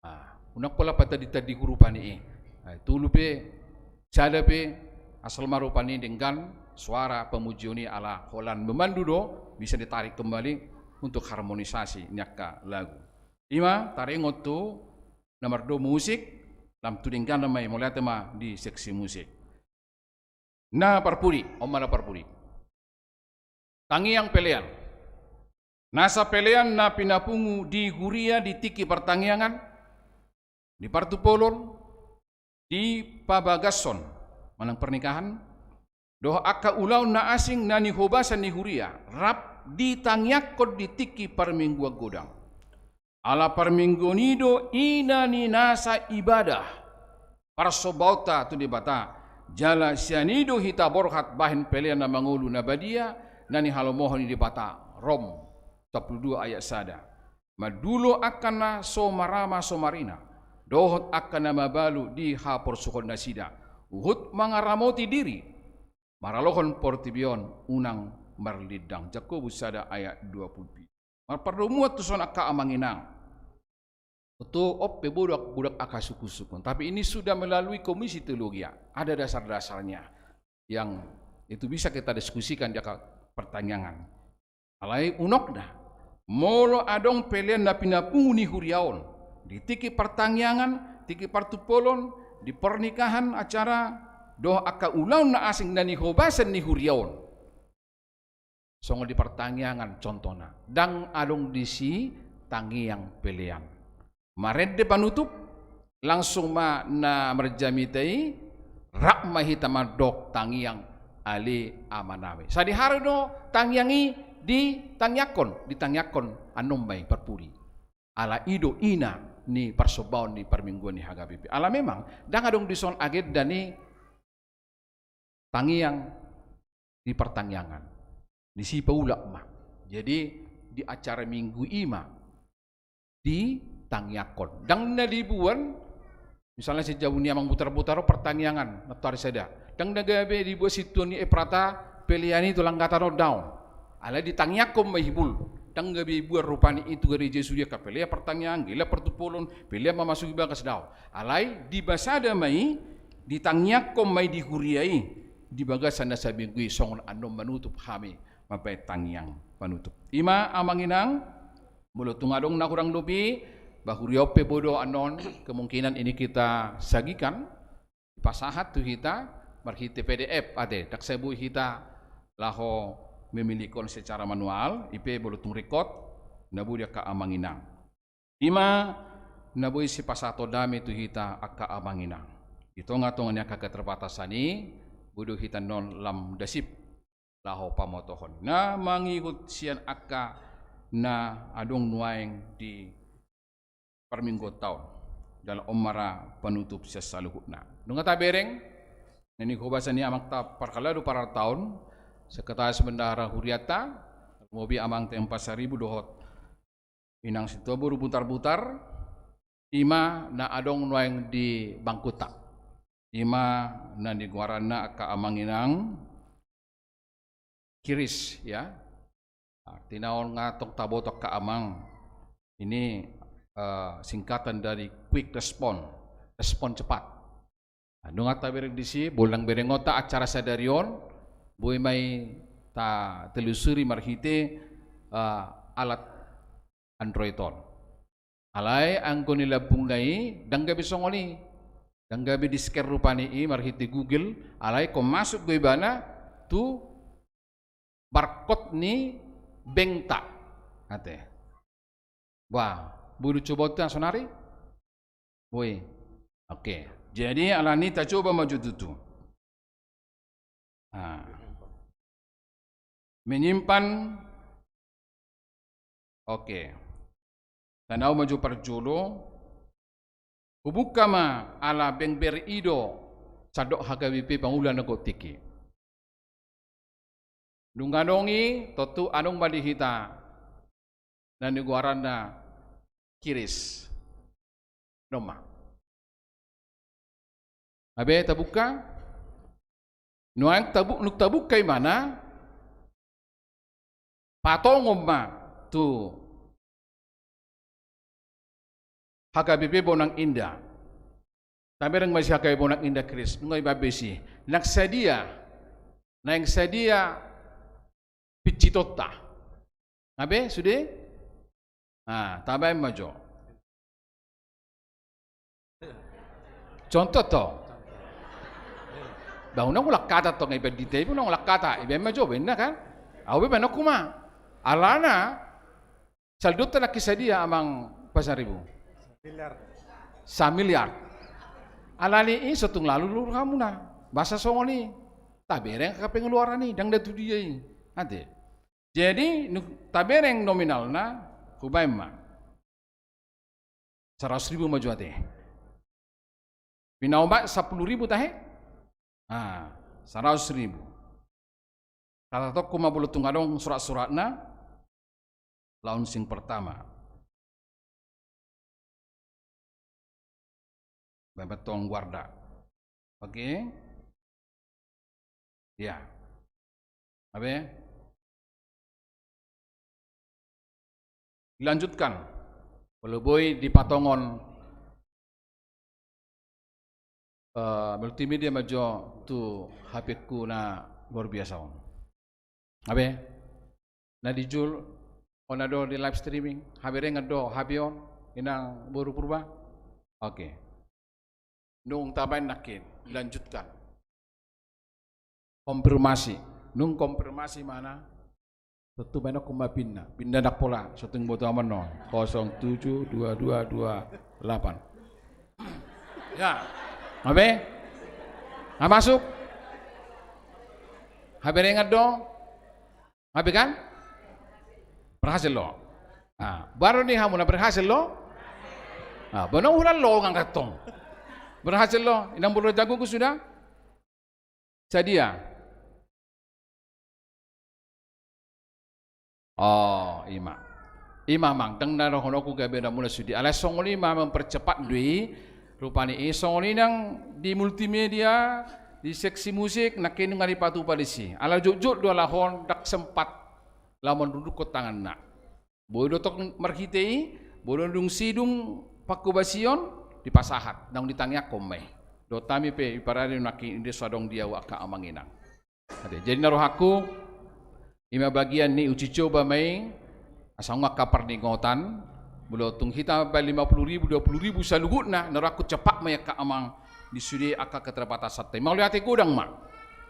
Ah, unang pola patandi-tandi hurufan i. Ah, tolu pe, sada pe, asal ma rupani denggan suara pemujion i, ala holan memandu do, bisa ditarik kembali untuk harmonisasi ni angka lagu. I ma, taringot tu na mardomu musik, lam tu denggan ma i, mauliate ma di seksi musik. Na parpudi, on ma na parpudi. Tangiang pelean. Nasa pelean na pinapungu di huria di tingki partangiangan, di partupolon, di pabagason manang pernikahan, dohot angka ulaon na asing na nihobasan ni huria, rap ditangiangkon di tingki parmingguan godang. Ala parmingguan i do ina ni nasa ibadah parsombaonta tu Debata, jala sian i do hita borhat bahen pelean na mangolu na badia, na nihalomohon ni Debata. Rom sampulu dua ayat sada. Mandulo angka na so marama so marina, dohot angka na mabalu di haporsuhon nasida, huhut mangaramoti diri, maralohon portibi on unang marlindang. Jakobus sada ayat dua pulu pitu. Marpardomuan tuson angka amang inang. Oto, on pe bodak, bodak angka sungkun-sungkun. Tapi ini sudah melalui komisi teologia. Ada dasar-dasarnya yang itu bisa kita diskusikan di angka partangiangan. Alai unokna, molo adong pelean na pinapungu ni huria on di tingki partangiangan, tingki partupolon, di pernikahan acara, dohot angka ulaon na asing na nihobasan ni huria on. Songon di partangiangan contohna, ndang adong disi tangiang pelean. Marende panutup, langsung ma na marjamita i, rap ma hita mandok tangiang, Ale Amanami. Sadihari do tangiang i ditangiangkon, ditangiangkon annon ma i parpudi. Ala i do ina ni parsombaon ni parmingguan ni H K B P. Ala memang ndang adong dison agenda ni tangiang di partangiangan. Disi paulak ma. Jadi di acara minggu i ma ditangiangkon. Ndang na dibuan, misalna sian jabu ni amang Butar-butar on partangiangan, nantoari sada. Ndang na gabe dibuat sintua ni Eprata pelean i tu langgatan on, daong. Alai ditangiangkon ma i hibul. Ndang gabe dibuat rupani i tu gari Jesu dia, angka pelean partangiangan, gelleng partumpolon, pelean mamasuki bagas, daong. Alai dibasada ma i, ditangiangkon ma i di huria i, di bagasan na saminggu i, songon annon manutup hami mambahen tangiang panutup. I ma amang inang, molo tung adong na hurang dope, ba huria on pe boi do annon, kemungkinan ini kita sagikan, dipasahat tu hita marhite P D F ate, ndang sai boi hita laho memilihkon secara manual, i pe molo tung ringkot, na boi di angka amang inang. I ma na boi sipasahaton nami tu hita angka amang inang. Di tonga-tonga ni angka keterbatasan i, boi do hita annon lam dasip laho pamotohon na mangihut sian angka na adong nuaeng di parmingguonta on. Jala on ma ra panutup sian saluhutna. Nunga tabereng, na nihobasan ni amanta parhalado pararta on, sekretaris bendahara hurianta, tarlumobi amanta Pasaribu dohot inang sintua boru Butarbutar, i ma na adong nuaeng di bangkuta. I ma na nigoaranna angka amang inang kiris, ya. Artina on nga tong taboto angka amang. Ini, eh, singkatan dari quick response, respon cepat. Nah, nunga tabereng disi, molo ndang berengonta acara sadari on, boi ma i tatelusuri marhite, eh, alat Android on. Alai anggo nilambungna i ndang gabe songon i. Ndang gabe di-scan rupani i marhite Google, alai ingkon masuk do ibana tu barcode ni bankta. Ate. Wah, boi do coba uta sonari? Boi. Oke. Jadi alani tacoba ma jo tutu. Nah. Menyimpan. Oke. Tanau ma jo parjolo. Hubuka ma ala bank B R I do sandok H K B P pangula na godang i. Dung adong i, tontu adong ma di hita na nigoaranna kiris. Noma. Abe tabuka. Nuaeng tabu-, nung tabuka ibana, patongon ma tu H K B P Bonang Indah. Tabereng ma si H K B P Bonang Indah kiris, nunga ibaen be disi. Naeng sadia, naeng sadia pinsitonta. Abe, sude? Nah, tabaen ma jo. Contoh to. Bah, unang ulang kata to, ngai pandita ibu unang ulang kata, ibaen ma jo, baenna kan. Au be baenonku ma. Alana, saldonta nangkin sadia amang Pasaribu? Samiliar. Samiliar. Alani i so tung lalu lur hamuna. Boasa songon i. Tabereng angka pengeluaran i, ndang da tu dia i. Ate. Jadi, nu-, tabereng nominalna, hubaen ma. Saratus ribu ma jo ate. Pinaomat sampulu ribu tahe? Ah, saratus ribu. Tatatonku ma molo tung adong surat-suratna, launching pertama. Baen ma tong goarda. Oke. Ya. Abe. Dilanjutkan. Molo boi dipatongon, eh, multimedia ma jo tu H P-ku na luar biasa on. Abe. Na di jul, on na do di live streaming, haberengan do H P on, inang boru Purba? Oke. Nung tabaen nangkin, lanjutkan. Konfirmasi. Nung konfirmasi mana? Tontu baenonku ma pinna. Pinna ndang pola, so tung boto amon no. Kosong tujuh dua dua dua delapan. Ya. Abe? Nga masuk? Haberengan do? Abe kan? Berhasil lo. Nah, baru ni hamu na berhasil lo. Nah, boanonku hulan lo nga tong. Berhasil lo. Inang boru jagoku sudah? Sadia? Oh, i ma. I ma amang, ndang na dohononku gabe na mula sude. Alai songon i ma mempercepat do i, rupani i songon i nang di multimedia, Di seksi musik, nangkin nunga dipatupa disi. Ala jotjot do halak on, ndang sempat laho mandudukhon tanganna. Boi do tong marhite i, boi do dung sidung pangkobasion, dipasahat, naung ditangiangkon ma i. Dohot hami pe, i parade nangkin i do so adong di ahu angka amang inang. Ate, jadi na rohangku, i ma bagian ni uji coba ma i, asa nunga angka parningotan, molo tung hita mambahen lima puluh ribu, dua puluh ribu saluhutna, na rohangku cepat ma i angka amang di sude angka keterbatasatta i. Mauliate godang ma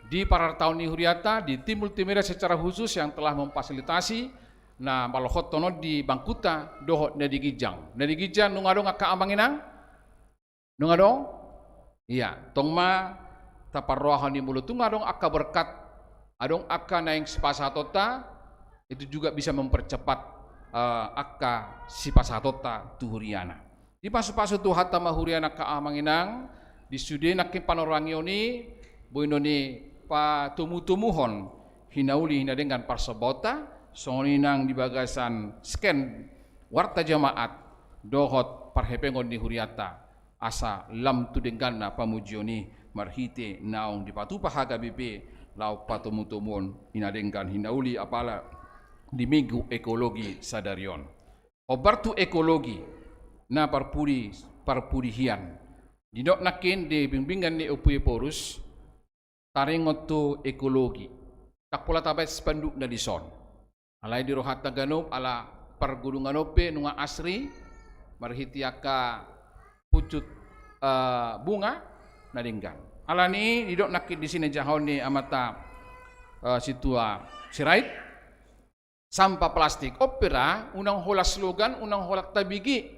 di parartaon ni huriata, di tim Multimedia secara khusus yang telah memfasilitasi, na malohothon on di bangkuta, dohot na di ginjang. Na di ginjang, nunga adong angka amang inang? Nunga adong? Ia, tong ma taparrohahon i molo tung adong angka berkat, adong angka naeng sipasahatonta, itu juga bisa mempercepat, eh, angka sipasahatonta tu huriana. Dipasupasu Tuhanta ma huriana angka amang inang, di sude nangkin panorangion i, boi do nipatomutomuhon hinauli hina denggan parsombaonta, songon i nang di bagasan scan warta jamaat, dohot parhepengon ni hurianta, asa lam tu dengganna pamujion i marhite naung dipatupa H K B P laho patomutomuhon hina denggan hinauli apala di Minggu Ekologi sadari on. Hombar tu ekologi na parpudi, parpudi hian. Didok nangkin di bimbingan ni Ompu Ephorus, taringot tu ekologi. Ndang pola tabaen spandukna dison. Alai di rohanta ganup, ala pargodungan on pe nunga asri, marhite angka pucuk, eh, bunga na denggan. Alani i didok nangkin disi na jahaon ni amanta, eh, Sintua Sirait, sampah plastik. On pe ra, unang holan slogan, unang holan tabigi.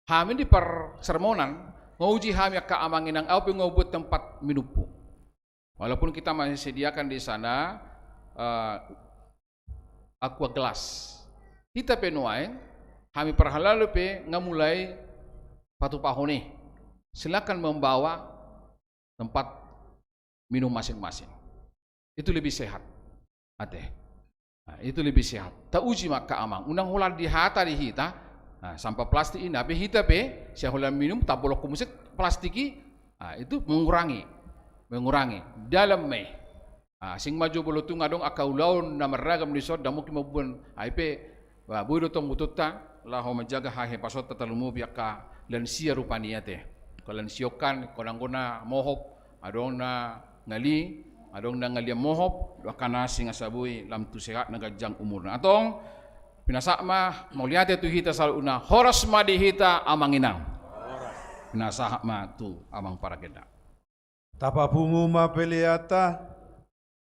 Hami di parsermonan, nga uji hami angka amang inang, ahu pe nga hubuat tempat minumhu. Walaupun kita masih sediakan di sana, eh, aqua gelas. Hita pe nuaeng, hami parhalado pe nga mulai patupahon i. Silakan membawa tempat minum masing-masing. Itu lebih sehat. Ate. Nah, itu lebih sehat. Tauji ma angka amang. Unang holan di hata di hita. Nah, sampah plastik i, na pe hita pe, sian holan minum, tabolongkon muse plastik i. Nah, itu mengurangi. Mengurangi. Dalam ma i. Ah, sing ma jo molo tung adong angka ulaon na marragam dison, ndang mungkin mamboan. Ai pe, bah, boi do tong botoonta laho manjaga hahepasonta, tarlumobi angka lansia rupani, ate. Angka lansia on kan, angka na mohop, adong na ngali, adong na ngalian mohop, dohot angka na asing, asa boi lam tu sehat na ganjang umurna. Antong, pinasahat ma, mauliate tu hita saluhutna, horas ma di hita amang inang. Pinasahat ma tu amang paragenda. Tapapungu ma peleanta,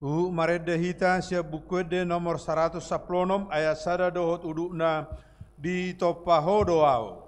huhut marende hita sian Buku Ende nomor saratus sampulu onom ayat sada dohot udutna, ditompa Ho do ahu.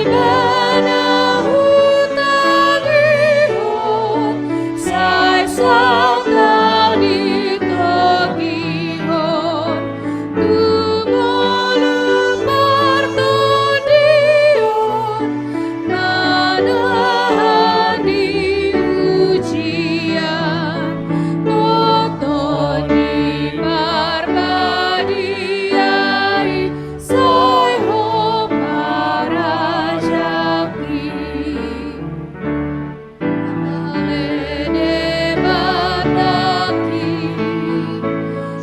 Ibana hutangihon, sai songon na ditogihon tu ngolu partondion, manahan di ujian, botoon ni Parbadia i, sai Ho marajaki. Ale Debatangki,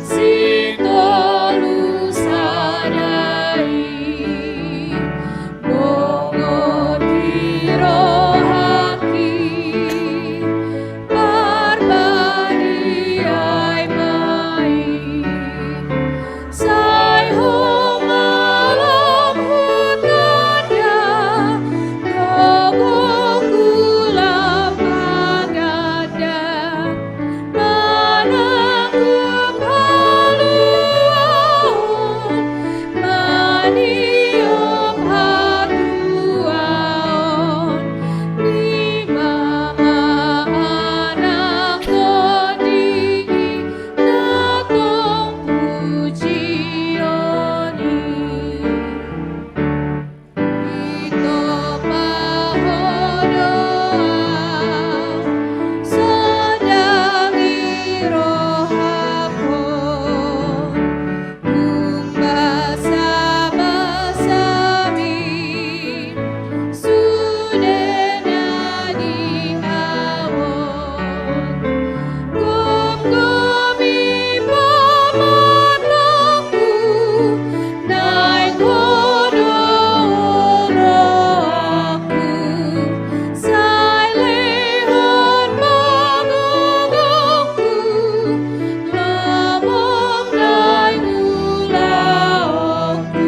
sitolu sada i, bongot di rohangki, Parbadia i ma i. Sai Ho ma lam hutanda, gogongku lam haganda, manangkup haluaon, maniop hatuaon, ni mama anak tondi i, na tong pujion i. Ditompa Ho do ahu, sonang i rohangku, tung basabasami sude na di ahu on. Gomgomi pamatangku, naeng Ho do rohangku, sai lehon ma gogongku, lomo naeng ulaonku,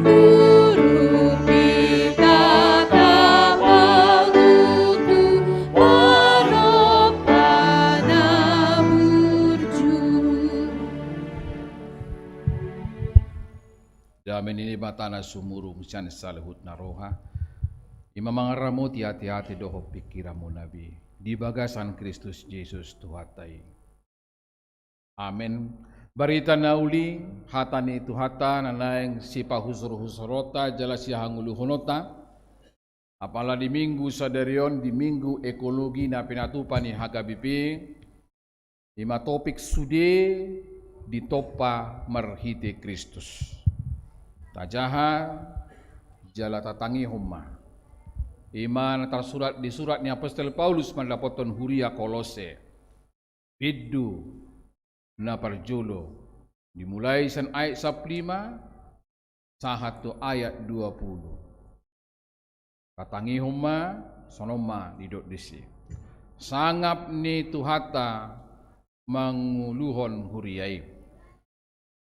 turut ni tatap au tutu, manop hana burju. Dame ni Debata na sumurung sian saluhutna roha, i ma mangaramoti ateate dohot pingkiranmuna be di bagasan Kristus Jesus Tuhanta i. Amen. Barita na uli, hata ni Tuhanta na naeng sipahusorhusoronta jala sihangoluhononta. Apala di Minggu sadari on, di Minggu Ekologi na pinatupa ni H K B P, i ma topik sude ditompa marhite Kristus. Tajaha jala tatangihon ma. I ma na tarsurat di surat ni apostel Paulus mandapothon huria Kolose. Bindu na parjolo, dimulai sian ayat sampulu lima sahat tu ayat dua pulu. Tatangihon ma, songon on ma didok disi. Sangap ni Tuhanta manguluhon huria i.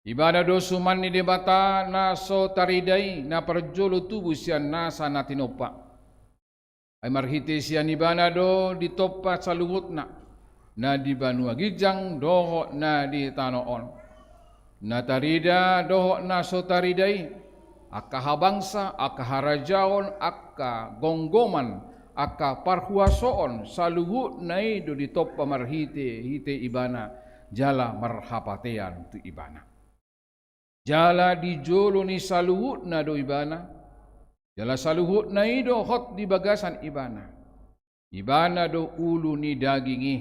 Ibana do suman ni Debata na so tarida i, na parjolo tubu sian nasa na tinompa. Ai marhite sian Ibana do ditompa saluhutna, na di banua ginjang dohot na di tano on. Na tarida dohot na so tarida i, angka habangsa, angka harajaon, angka gomgoman, angka parhuasoon, saluhutna i do ditompa marhitehite Ibana, jala marhapatean tu Ibana. Jala di jolo ni saluhutna do Ibana, jala saluhutna i do hot di bagasan Ibana. Ibana do ulu ni daging i,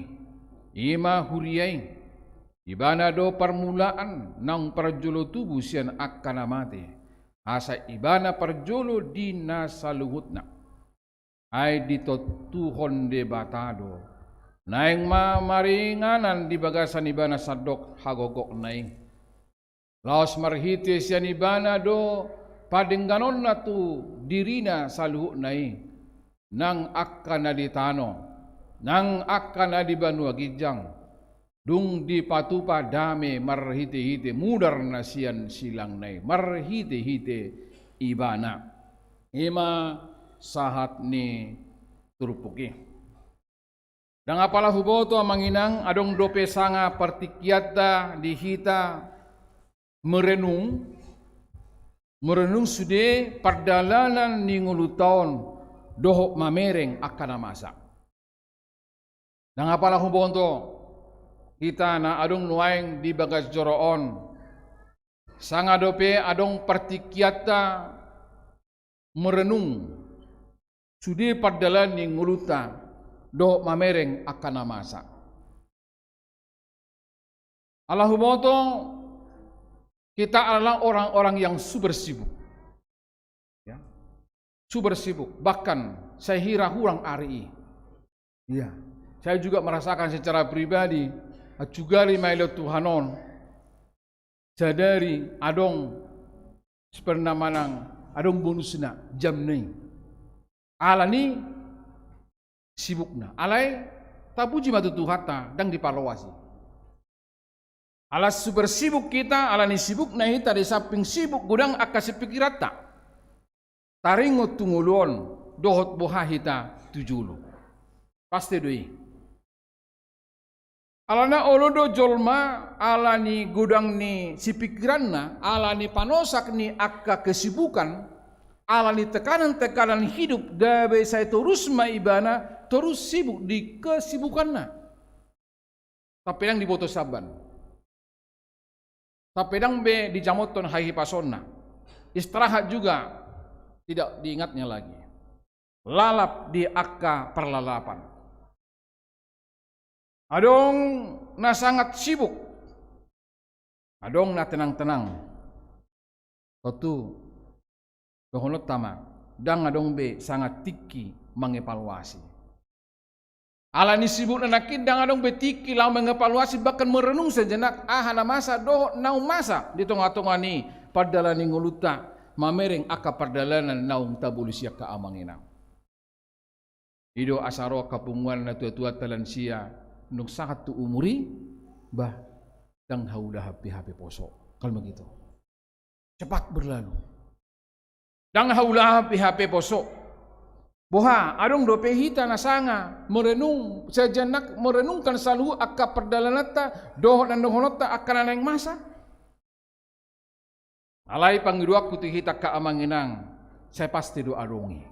i ma huria i. Ibana do parmulaan naung parjolo tubu sian angka na mate, asa Ibana parjolo di na saluhutna. Ai ditontuhon Debata do, naeng ma maringanan di bagasan Ibana sandok hagogokna i. Laos marhite sian Ibana do padengganonna tu dirina saluhutna i, nang angka na di tano, nang angka na di banua ginjang, dung dipatupa dame marhitehite mudar na sian silangna i, marhitehite Ibana. I ma sahat ni turpuk i. Ndang apala huboto, amang inang, adong dope sanga partingkianta di hita merenung, merenung sude pardalanan ni ngolunta on dohot mamereng angka na masa. Ndang apala huboto hita na adong nuaeng di bagas joro on, sanga dope adong partingkianta merenung sude pardalanan ni ngolunta dohot mamereng angka na masa. Ala huboto, kita adalah orang-orang yang super sibuk. Ya. Super sibuk, bahkan saya kira hurang ari i. Iya. Saya juga merasakan secara pribadi, acu gari mailo Tuhan on, sadari adong, seperna manang adong bonusna jamna i. Alani sibukna. Alai tapuji ma tu Tuhanta, ndang dipaloas i. Ala super sibuk hita, alani sibukna hita, di samping sibuk godang angka sipikiranta. Taringot tu ngolu on, dohot boha hita tu jolo. Pasti do i. Alana olo do jolma, alani godang ni sipikiranna, alani panosak ni angka kesibukan, alani tekanan-tekanan hidup, gabe sai torus ma ibana, torus sibuk di kesibukanna. Sampe ndang diboto samban. Sampe ndang be dijamothon hahipasonna. Istirahat juga tidak diingatnya lagi. Lalap di angka parlalapan. Adong na sangat sibuk. Adong na tenang-tenang. Tontu dohononta ma, ndang adong be sanga tingki mangevaluasi. Alani sibukna nangkin ndang adong be tingki laho mangevaluasi, bahkan merenung sejenak aha na masa dohot naung masa di tonga-tonga ni pardalanan ni ngolunta, mamereng angka pardalanan naung tabolus i angka amang inang. I do asa ro angka punguan na tua-tuanta, lansia, nunga sahat tu umur i, bah, ndang haulahan pe hape poso. Kalau begitu. Cepat berlalu. Ndang haulahan pe hape poso. Boha, adong dope hita na sanga merenung, sejenak merenungkan saluhut angka pardalananta, dohot na dohononta angka na naeng masa? Alai pangidoanku tu hita angka amang inang, sai pasti do adong i.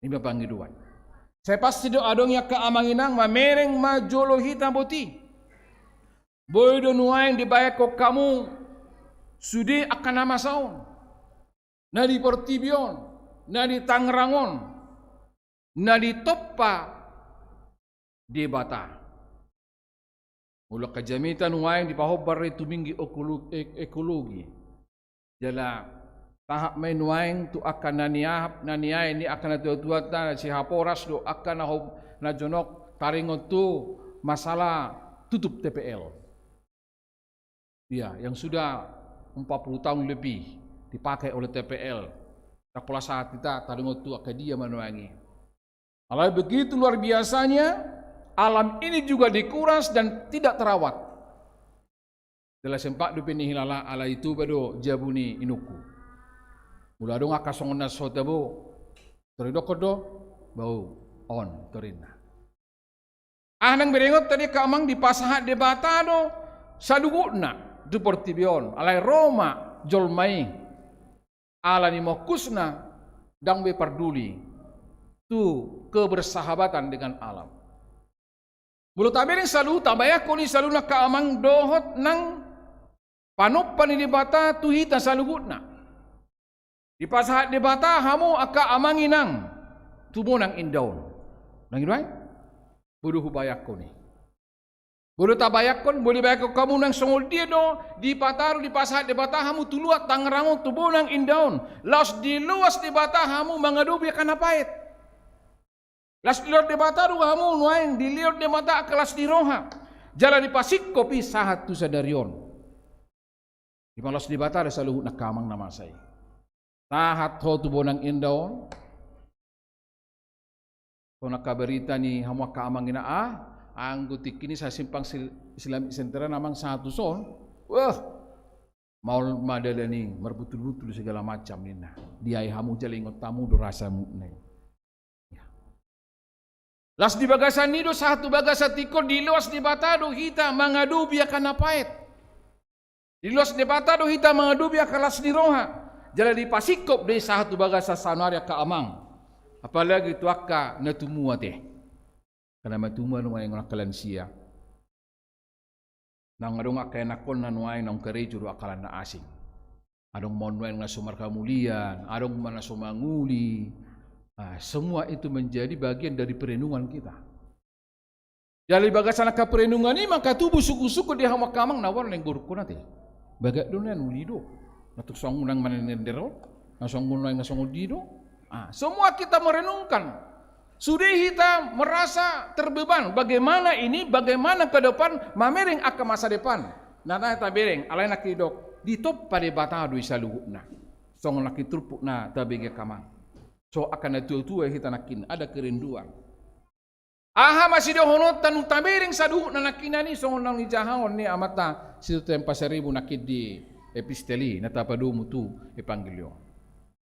I ma pangidoan. Sai pasti do adong i angka amang inang, mamereng ma jolo hita boti. Boi do nuaeng dibahenkon hamu sude angka na masa on, na di portibi on, na di Tangerang on, na ditompa Debata. Molo angka jamita nuaeng dipahombar i tuminggi ekolo-, e-, ekologi. Jala tahap ma i nuaeng tu angka na niahap, na niae ni angka na tua-tuanta, na sihaporas dohot angka na ho-, na jonok taringot tu masalah tutup T P L. Iya, yang sudah empat puluh tahun lebih dipakai oleh T P L. Ndang pola sahat hita taringot tu angka dia ma nuaeng i. Alai begitu luar biasanya, alam ini juga dikuras dan tidak terawat. Jala sempat dope nihilala, alai Toba do jabu ni inongku. Molo adong angka songon na so tabo, tor idokkon do, bah, on torinna. Aha nang berengon tadi angka amang, dipasahat Debata do saluhutna tu portibi on, alai ro ma jolma i alani mongkusna ndang be parduli tu kebersahabatan dengan alam. Molo tabereng saluhut, tabayangkon i saluhutna angka amang, dohot nang panompa ni Debata tu hita saluhutna. Dipasahat Debata hamu angka amang inang tu bonang indaon. Nang i do ai? Boi do hubayangkon i. Boi do tabayangkon, boi dibayangkon hamu nang songon dia do dipataru, dipasahat Debata hamu tu luat Tangerang on, tu bonang indaon. Laos diloas Debata hamu mangadopi angka na paet. Laos diloas Debata do hamu nuaeng, diloas Debata angka las ni roha. Jala dipasingkop i sahat tu sadari on. Dipaloas Debata do saluhutna angka amang na masa i. Sahat ho tu bonang indaon. Songon angka barita ni hamu angka amang inang, ah, anggo tingki ni sasimpang Sil-, Silamit Sentera amang sahat tu son. Wah. Maol ma dalan i, marbuntul-buntul segala macam ninna. Diae hamu jala ingot hamu do rasa mutna i. Ya. Las di bagasan i do sahat tu bagasan tingki on, diloas Debata do hita mangadopi angka na paet. Diloas Debata do hita mangadopi angka las ni roha. Jala dipasingkop do i sahat tu bagasan saonari angka amang. Apalagi tu angka na tumua te. Angka na tumua nuaeng on, angka lansia. Naung adong angka ianakhonna nuaeng naung karejo do angka na asing. Adong ma on nuaeng na so marhamulian, adong ma na so manguli. Ah, semua itu menjadi bagian dari perenungan kita. Jala di bagasan angka perenungan i ma angka tubu sungkun-sungkun di hamu angka amang na boru, naeng borungkon ate. Bagak do na uli do. Na tung songon unang manenderol, na songon unang na songon di do. Ah, semua kita merenungkan. Sude hita merasa terbeban. Bagaimana ini, bagaimana ke depan mamereng angka masa depan. Na tabereng, alai nangkin didok, ditompa Debata do i saluhutna. Songon nangkin turpuk na tabege angka amang. So angka na tua-tua hita nangkin, ada kerinduan. Aha ma sidohononta nunga tabereng saluhutna nangkinan i, songon naung nijahahon ni amanta Situtu M pasaribu nangkin di epistel i na tapadomu tu Evangelium.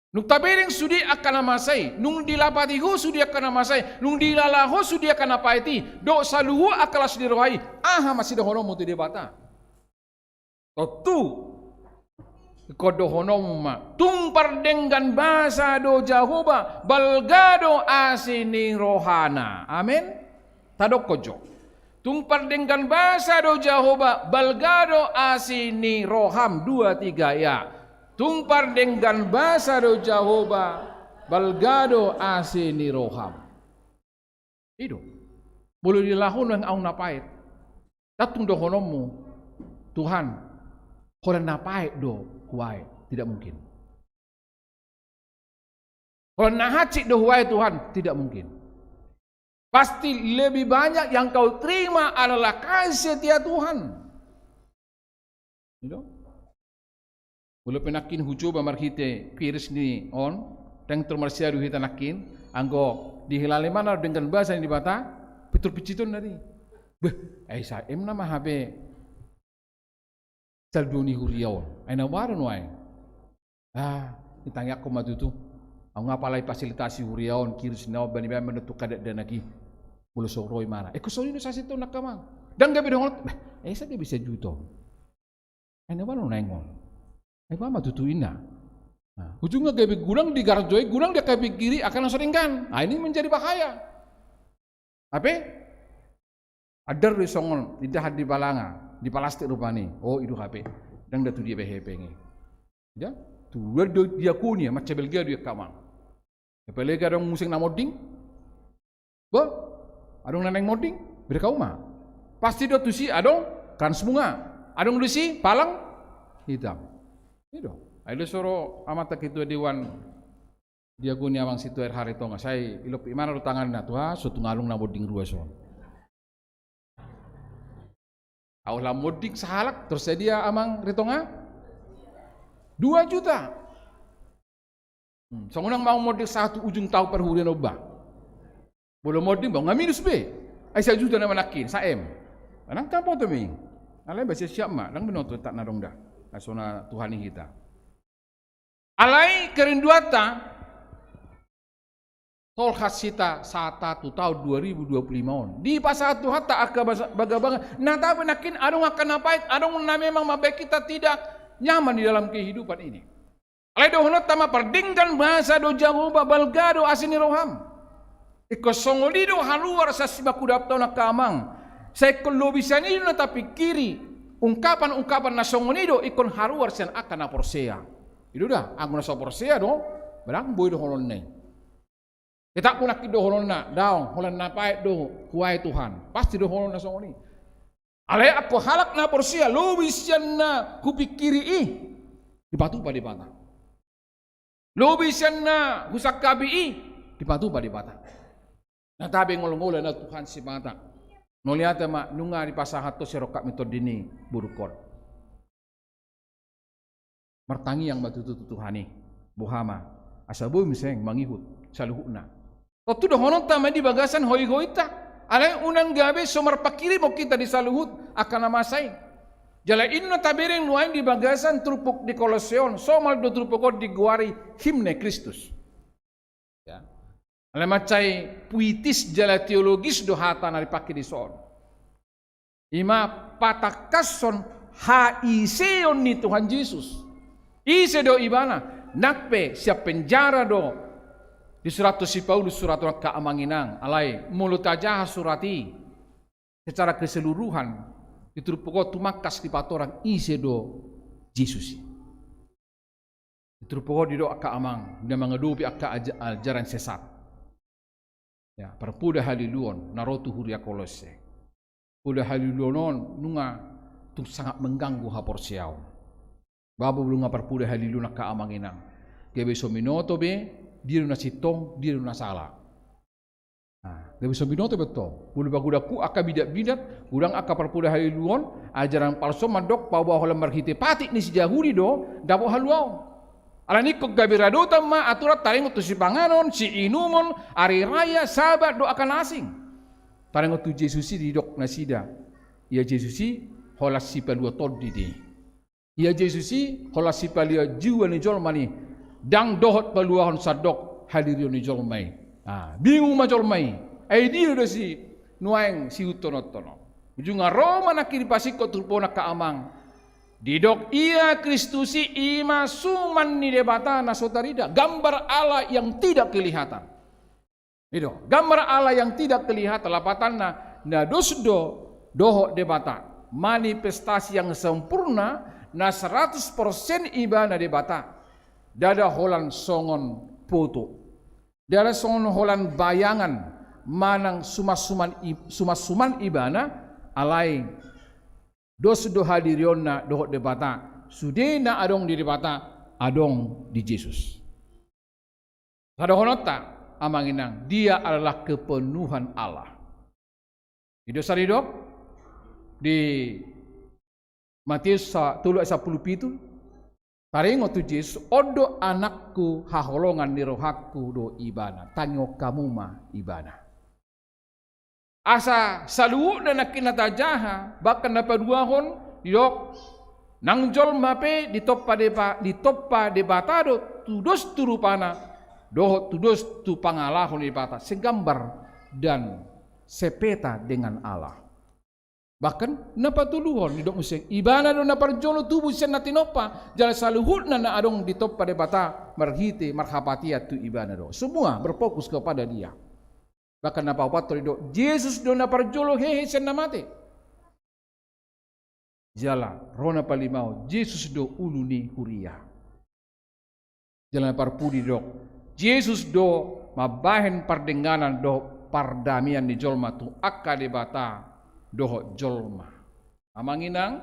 Nunga tabereng sude angka na masa i, nunga dilapati ho sude angka na masa i, nunga dilala ho sude angka na paet i, dohot saluhut angka las ni roha i, aha ma sidohononmu tu Debata? Tontu, ingkon dohononmu ma, tung pardenggan basa do Jahowa, balga do asi ni rohana. Amen. Tadokkon jo. Tung pardenggan basa do Jahowa, balga do asi ni roham. Dua, tiga, ya. Tung pardenggan basa do Jahowa, balga do asi ni roham. I do. Molo dilala ho nuaeng ahu na paet, ndang tung dohononmu, Tuhan, holan na paet do huae, tidak mungkin. Holan na hansit do huae, Tuhan, tidak mungkin. Pasti lebih banyak yang kau terima adalah kasih setia Tuhan. I do. Molo pe nangkin hucoba marhite kiris ni on, ndang tor marsiadu hita nangkin, anggo dihilala ma na denggan basa ni Debata, pintor pinsitonna do i. Beh, ai sa M nama hape saldo ni huria on. Ai na baru nuaeng. Ah, ditangiangkon ma tutu. Ahu nga apala difasilitasi huria on, kiris na on, bani baen ma na tung dakdanak i. Molo so ro ibana. Eh, ingkon songon i do sasintongna angka amang. Ndang gabe dohononta, beh, ai sa gabe sajuta on. Ai na baen nuaeng on. Ai baen ma tutu inna. Nah, ujungna gabe godang di garjo i, godang di angka pingkir i, angka na so denggan. Nah, ini menjadi bahaya. Hape andar do i songon indahan di balanga, di palastik rupani. Oh, i do hape. Ndang da tu dia be hepeng i. Ya, tu luar do diakonia, mansai balga do i angka amang. Apalagi adong muse na monding. Bo, adong na naeng monding, berkau ma. Pasti do tusi adong kans bunga. Adong do tusi palang hitam. I do. Ai do so ro amanta ketua dewan diakonia Amang Situher Haritonga, sai ilompit ibana do tanganna, Tuhan, so tung adong na monding ruas on. Ahu lam monding sahalak, tersedia Amang Ritonga? Dua juta. Hmm, songon unang ma ahu monding sahat tu ujung taon parhuriaon ba. Molo monding ba nga minus be. Ai sajuta nama nangkin, sa M. Manang taboto ming. Alai ba siap-siap ma, ndang binoto tak na dong da. Ai songon na Tuhan i hita. Alai kerinduanta, tolhas hita sahat tu taon dua ribu dua puluh lima on. Dipasahat Tuhanta angka basa-, bagabaga. Na tabe nangkin adong angka na paet, adong na memang mambaen hita tidak nyaman di dalam kehidupan ini. Alai dohononta ma pardenggan basa do Jahowa, balga do asi ni roham. Ingkon songon i do haluar sian simangkudapta on angka amang. Sai ingkon lobi sian i do na tapingkiri. Ungkapan-ungkapan na songon i do ingkon haluar sian angka na porsea. I do da, anggo na so porsea do, barang boi dohononna i. Tetap mulak i dohononna, daong, holan na paet do huae Tuhan. Pasti dohononna songon i. Alai anggo halak na porsea, lobi sian na hupingkiri i, dipatupa Debata. Lobi sian na husangkapi i, dipatupa Debata. Na tabe ngolngol na Tuhan Sipata. Mauliate ma, nunga dipasahat ho sirongkap ni tondi ni borungkon. Martangiang ma tutu tu Tuhan i. Boha ma, asa boi muse mangihut saluhutna. Tontu dohononta ma di bagasan hoihointa. Alai unang gabe so marpanghirimon hita di saluhut angka na masa i. Jala i do na tabereng nuaeng di bagasan turpuk di Kolosse on, somal do turpuk on digoari himne Kristus. Ya. Alai mansai puitis jala teologis do hata na dipake dison. I ma patangkashon haiseon ni Tuhan Jesus. Ise do Ibana? Nang pe sian penjara do disurathon si Paulus surat on, angka amang inang. Alai molo tajaha surat i secara keseluruhan, di turpuk on tumangkas dipatorang ise do Jesus i. Di turpuk on didok, angka amang, na mangadopi angka aja-, ajaran sesat. Ya, parpoda haliluon na ro tu huria Kolosse. Poda haliluon on nunga tung sangat mengganggu haporseaon. Babo nunga parpoda haliluon, angka amang inang. Gabe so binoto be dia do na sintong, dia do na sala. Nah, gabe so binoto be tong. Molo pagodangku angka bidat-bidat, godang angka parpoda haliluon, ajaran palsu on mandok paboa holan marhite patik ni si Jahudi do dapot haluaon. Alani ingkon gabe radotan ma aturan taringot tu sipanganon, siinumon, ari raya, Sabat dohot angka na asing. Taringot tu Jesus i didok nasida, ia Jesus i holan sipalua tondi do i. Ia Jesus i holan sipalua jiwa ni jolma i, ndang dohot paluahon sandok halirion ni jolma i. Ah, bingung ma jolma i. Ai dia do si nuaeng sihuthononhon on? Ujungna ro ma nangkin dipasingkop turpuk on, angka amang. Didok ia Kristus i, i ma suman ni Debata na so tarida, gambar Allah yang tidak kelihatan. I do, gambar Allah yang tidak kelihatan, lapatanna na dos do dohot Debata, manifestasi yang sempurna, na seratus persen ibana Debata. Ndada holan songon foto, ndada songon holan bayangan manang sumansuman i-, sumansuman ibana, alai dos do halirionna dohot Debata, sude na adong di Debata adong di Jesus. Sada dohononta, amang inang, dia adalah kepenuhan Allah. I do sari didok di Matius sa-, tolu ayat sampulu pitu, taringot tu Jesus, on do Anakku, haholongan ni rohangku do ibana, tangion hamu ma ibana. Asa saluhutna nangkin na tajaha, bahkan na paduahon, didok, nang jolma pe ditompa Deba-, ditompa Debata do tudos tu rupana, dohot tudos tu pangalaho ni Debata, segambar dan sepeta dengan Allah. Bahkan na patoluhon, didok muse, ibana do na parjolo tubu sian na tinompa, jala saluhutna na adong ditompa Debata marhite marhapatean tu ibana do. Semua berfokus kepada Dia. Bahkan na paopathon didok, Jesus do na parjolo hehe sian na mate. Jala ro na palimahon, Jesus do ulu ni huria. Jala na parpudi didok, Jesus do mambahen pardenganan dohot pardameian ni jolma tu angka Debata dohot jolma. Amang inang,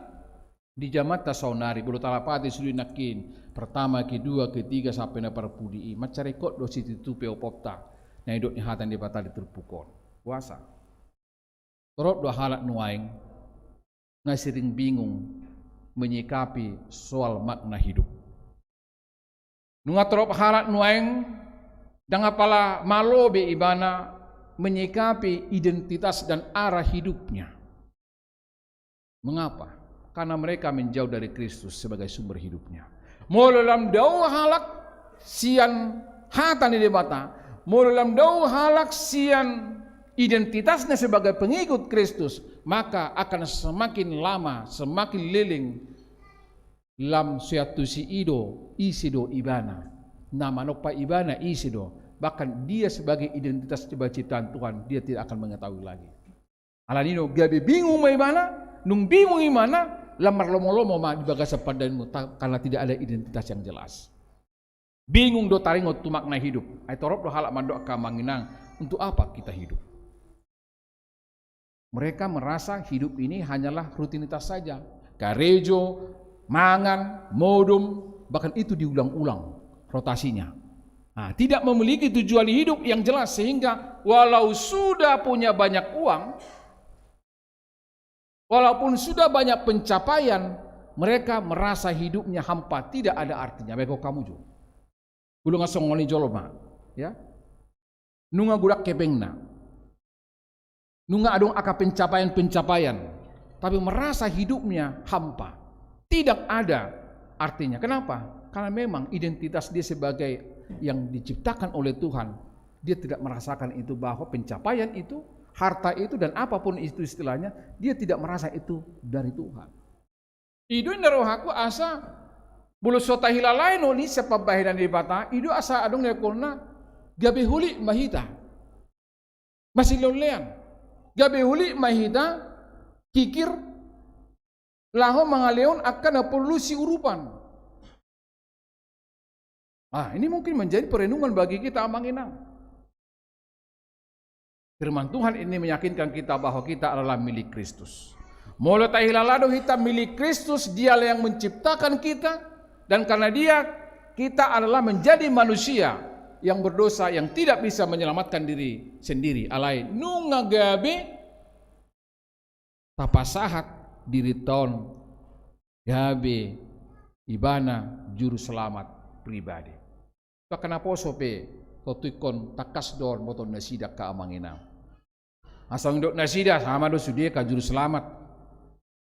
di jamanta saonari, molo talapati sude nangkin, pertama, kedua, ketiga, sampe na parpudi i, mansai ringkot do situtu pe oponta na nidok ni hata ni Debata di turpuk on. Puasa. Torop do halak nuaeng na sering bingung menyikapi soal makna hidup. Nunga torop halak nuaeng ndang apala malo be ibana menyikapi identitas dan arah hidupnya. Mengapa? Karena mereka menjauh dari Kristus sebagai sumber hidupnya. Molo lam dao halak sian hata ni Debata, molo lam dao halak sian identitasnya sebagai pengikut Kristus, maka akan semakin lama, semakin leleng lam so iantusi i do ise do ibana, na manompa ibana ise do, bahkan dia sebagai identitas ciptaan Tuhan, dia tidak akan mengetahui lagi. Alani do gabe bingung ma ibana, nung bingung ibana, lam marlomo-lomo ma di bagasan pandainmu, ta-, karena tidak ada identitas yang jelas. Bingung do taringot tu makna hidup. Ai torop do halak mandok, angka amang inang, untuk apa kita hidup? Mereka merasa hidup ini hanyalah rutinitas saja. Karejo, mangan, modom, bahkan itu diulang-ulang rotasinya. Nah, tidak memiliki tujuan hidup yang jelas, sehingga walau sudah punya banyak uang, walaupun sudah banyak pencapaian, mereka merasa hidupnya hampa, tidak ada artinya. Baik, kau kamu juga. Golongan songon i jolma, ya. Nunga godang hepengna. Nunga adong angka pencapaian-pencapaian, tapi merasa hidupnya hampa. Tidak ada artinya. Kenapa? Karena memang identitas dia sebagai yang diciptakan oleh Tuhan, dia tidak merasakan itu, bahwa pencapaian itu, harta itu, dan apapun itu istilahnya, dia tidak merasa itu dari Tuhan. I do na rohangku asa Molo so tahilalai nuaeng sian pambahenan ni Debata, i do asa adong na didokhonna, gabe holit ma hita. Masileonlean. Gabe holit ma hita, kikir, laho mangalehon angka na porlu siurupan. Ah, ini mungkin menjadi perenungan bagi kita, Amang Inang. Firman Tuhan ini meyakinkan kita bahwa kita adalah milik Kristus. Molo tahilala do hita milik Kristus, Dialah yang menciptakan kita, dan karena Dia, kita adalah menjadi manusia yang berdosa, yang tidak bisa menyelamatkan diri sendiri. Alai nunga gabe tapasahat dirinta on gabe Ibana juru selamat pribadi. Angka naposo pe, tontu ingkon tangkas do on botoon nasida, angka Amang Inang. Asa nidok nasida, sama do sude angka juru selamat.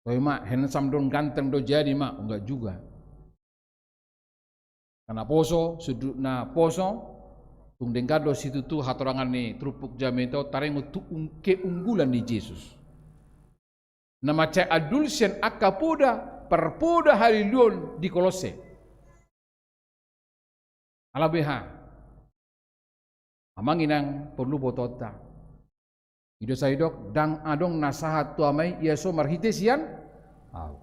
Toe ma, handsome do on, ganteng do on, jadi ma, enggak juga. Angka naposo, sundut naposo, tung denggan do situtu hatorangan ni turpuk jamita on taringot tu ung-, keunggulan ni Jesus. Na mansai andul sian angka poda, parpoda haliluon di Kolosse. Ala beha, Amang Inang, porlu botoonta. I do sai didok, ndang adong na sahat tu Ama i, ia so marhite sian Ahu.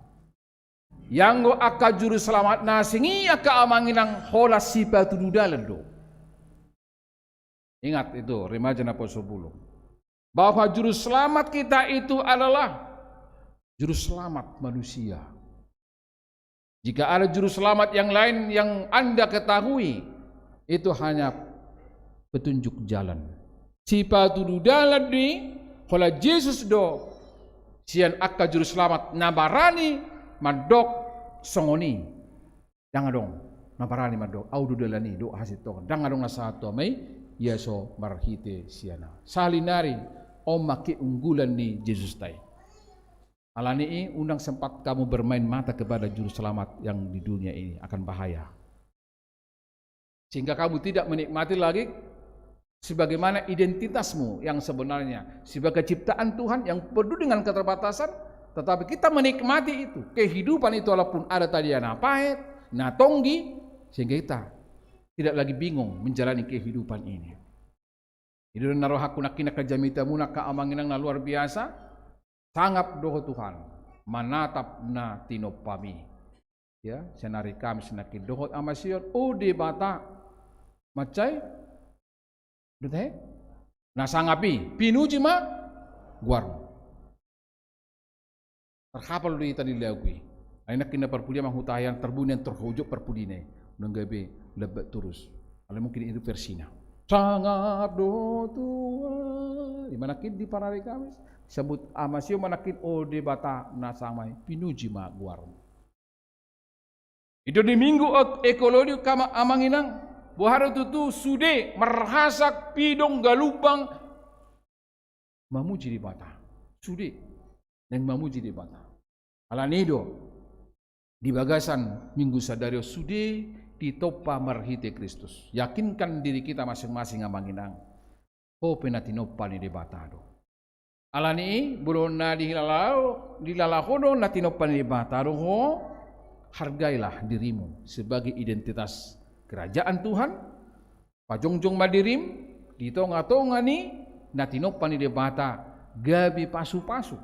Ianggo angka juru selamat na asing i, angka Amang Inang, holan sipatudu dalan do. Ingat itu, remaja naposobulung, bahwa juru selamat kita itu adalah juru selamat manusia. Jika ada juru selamat yang lain yang Anda ketahui, itu hanya petunjuk jalan. Sipatudu dalan ni holan Jesus do sian angka juru selamat na barani mandok songon i. Ndang adong na barani mandok, "Ahu do dalan i dohot hasintongan." Ndang adong na sahat tu Ama i, ia so marhite sian Ahu. Sahali nari, on ma keunggulan ni Jesusta i. Alani i, unang sempat kamu bermain mata kepada juru selamat yang di dunia ini, akan bahaya. Sehingga kamu tidak menikmati lagi sebagaimana identitasmu yang sebenarnya sebagai ciptaan Tuhan yang penuh dengan keterbatasan, tetapi kita menikmati itu. Kehidupan itu walaupun ada tadi yang na paet, na tonggi, sehingga kita tidak lagi bingung menjalani kehidupan ini. I do na rohangku nangkin angka jamitamuna, angka Amang Inang, na luar biasa. Sangap do ho Tuhan manatap na tinompaMi. Ya, sian ari Kamis nangkin dohot hamasion, o Debata, mansai do tahe na sangap i, pinuji ma goarMu. Tarhapal do hita di lagu i. Ai nangkin na parpudi, Amang, hutahian, tarbuni antar hujok parpudina i, unang gabe lambat torus. Alai mungkin i do versina. Sangap do Tuhan. I ma nangkin di parari Kamis, disambut hamasion ma nangkin, o Debata na sangap i, pinuji ma goarMu. I do di Minggu Ek-, Ekologium, angka Amang Inang, boha do tutu sude marhasak pidong galumbang mamuji Debata. Sude naeng mamuji Debata. Alani i do, di bagasan Minggu sadari on, sude ditompa marhite Kristus. Yakinkan diri kita masing-masing, Amang Inang. Ho pe na tinompa ni Debata do. Alani i, molo na dihilala-, dihilala ho do na tinompa ni Debata do ho, hargailah dirimu sebagai identitas kerajaan Tuhan. Pajongjong ma dirim di tonga-tonga ni na tinompa ni Debata, gabe pasu-pasu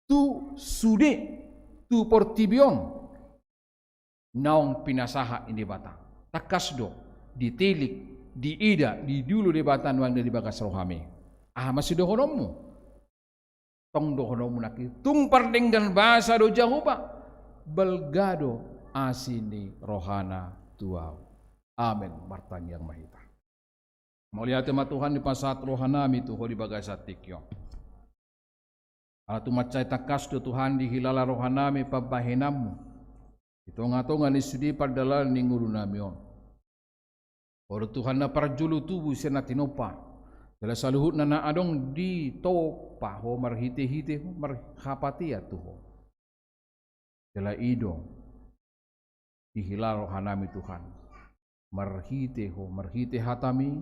tu sude, tu portibi on naung pinasahat ni Debata. Tangkas do ditilik, diida, didulo Debata nuaeng di bagas rohami. Aha ma sidohononmu? Tong dohononmu nangkin, tung pardenggan basa do Jahowa, balga do asi ni rohana tu ahu. Amen. Martangiang ma hita. Mauliate ma Tuhan, dipasahat rohanami tu Ho di bagasan tingki on. Ala tung mansai tangkas do Tuhan dihilala rohanami pambahenanMu di tonga-tonga ni sude pardalanan ni ngolunami on. Ho do Tuhan na parjolo tubu sian na tinompa, jala saluhutna na adong ditompa Ho marhite-hite Ho, marhapatean tu Ho. Jala i do dihilala rohanami Tuhan, marhite Ho, marhite hataMi,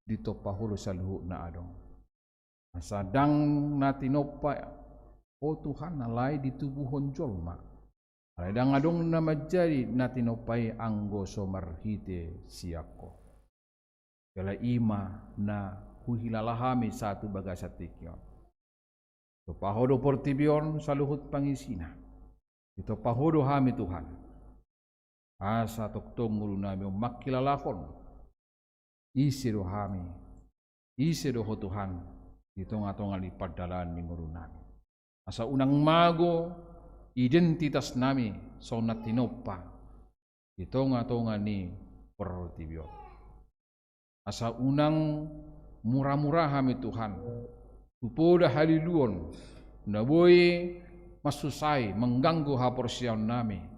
ditompa Ho do saluhut na adong. Asa ndang na tinompa Ho Tuhan alai ditubuhon jolma. Alai ndang adong na manjadi na tinompa i anggo so marhite sian Ho. Jala i ma na huhilala hami sahat tu bagasan tingki on. Ditompa Ho do portibi on saluhut pangisina. Ditompa Ho do hami Tuhan. Asa tongtong ngolunami on mangkilalahon ise do hami, ise do Ho Tuhan, di tongatonga ni pardalanan ni ngolunami. Asa unang mago identitasnami songon na tinompa di tongatonga ni portibi on. Asa unang muramura hami Tuhan tu poda haliluon na boi mansusai, mangganggu haporseaonnami.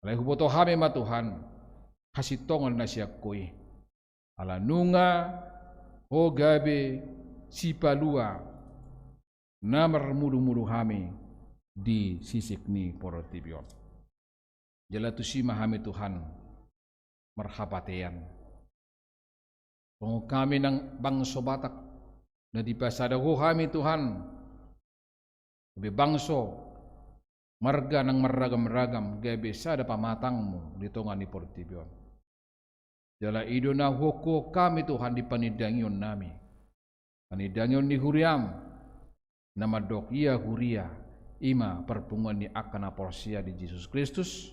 Alai huboto hami ma Tuhan hasintongan na sian Ho i. Ala nunga Ho gabe sipalua na marmudumudu hami di sisik ni portibi on. Jala tusi ma hami Tuhan marhapatean. Songon hami nang bangso Batak na dipasada Ho hami Tuhan, gabe bangso marga nang marragamragam, gabe sada pamatangmu di tonga ni portibi on. Jala i do na huongkuhon hami Tuhan di panindangionnami, panindangion ni huriam, na mandok ia huria i ma parpunguan ni angka na porsea di Jesus Kristus.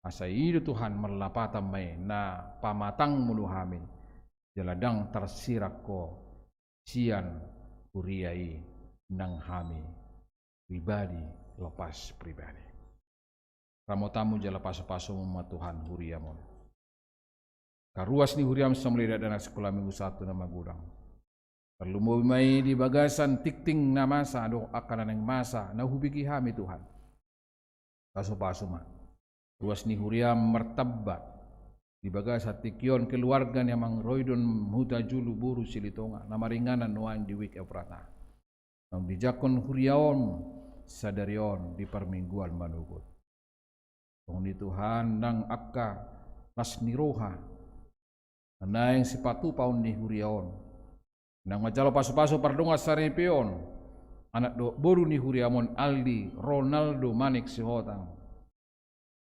Asa i do Tuhan marlapatan ma i, na pamatangmu do hami, jala ndang tarsirang Ho sian huria i nang hami pribadi lepas pribadi. Ramotanmu jala pasupasumu ma Tuhan huriam on. Angka ruas ni huriam, sai mulai dakdanak sikola minggu sahat tu na magodang. Tarlumobi ma i di bagasan tingting na masa dohot angka na naeng masa na hubege hami Tuhan. Pasupasu ma ruas ni huriam martamba di bagasan tingki on keluarga ni amang Roydon Hutajulu boru Silitonga na maringanan nuaeng di Week Ephrata. Naung dijangkon huria on sadari on di parmingguan manogot. Songon i Tuhan nang angka las ni roha na naeng sipatupaon ni huria on, naeng manjalo pasupasu pardongan saripeon anak dohot boru ni huriam on, Aldi Ronaldo Manik Sihotang,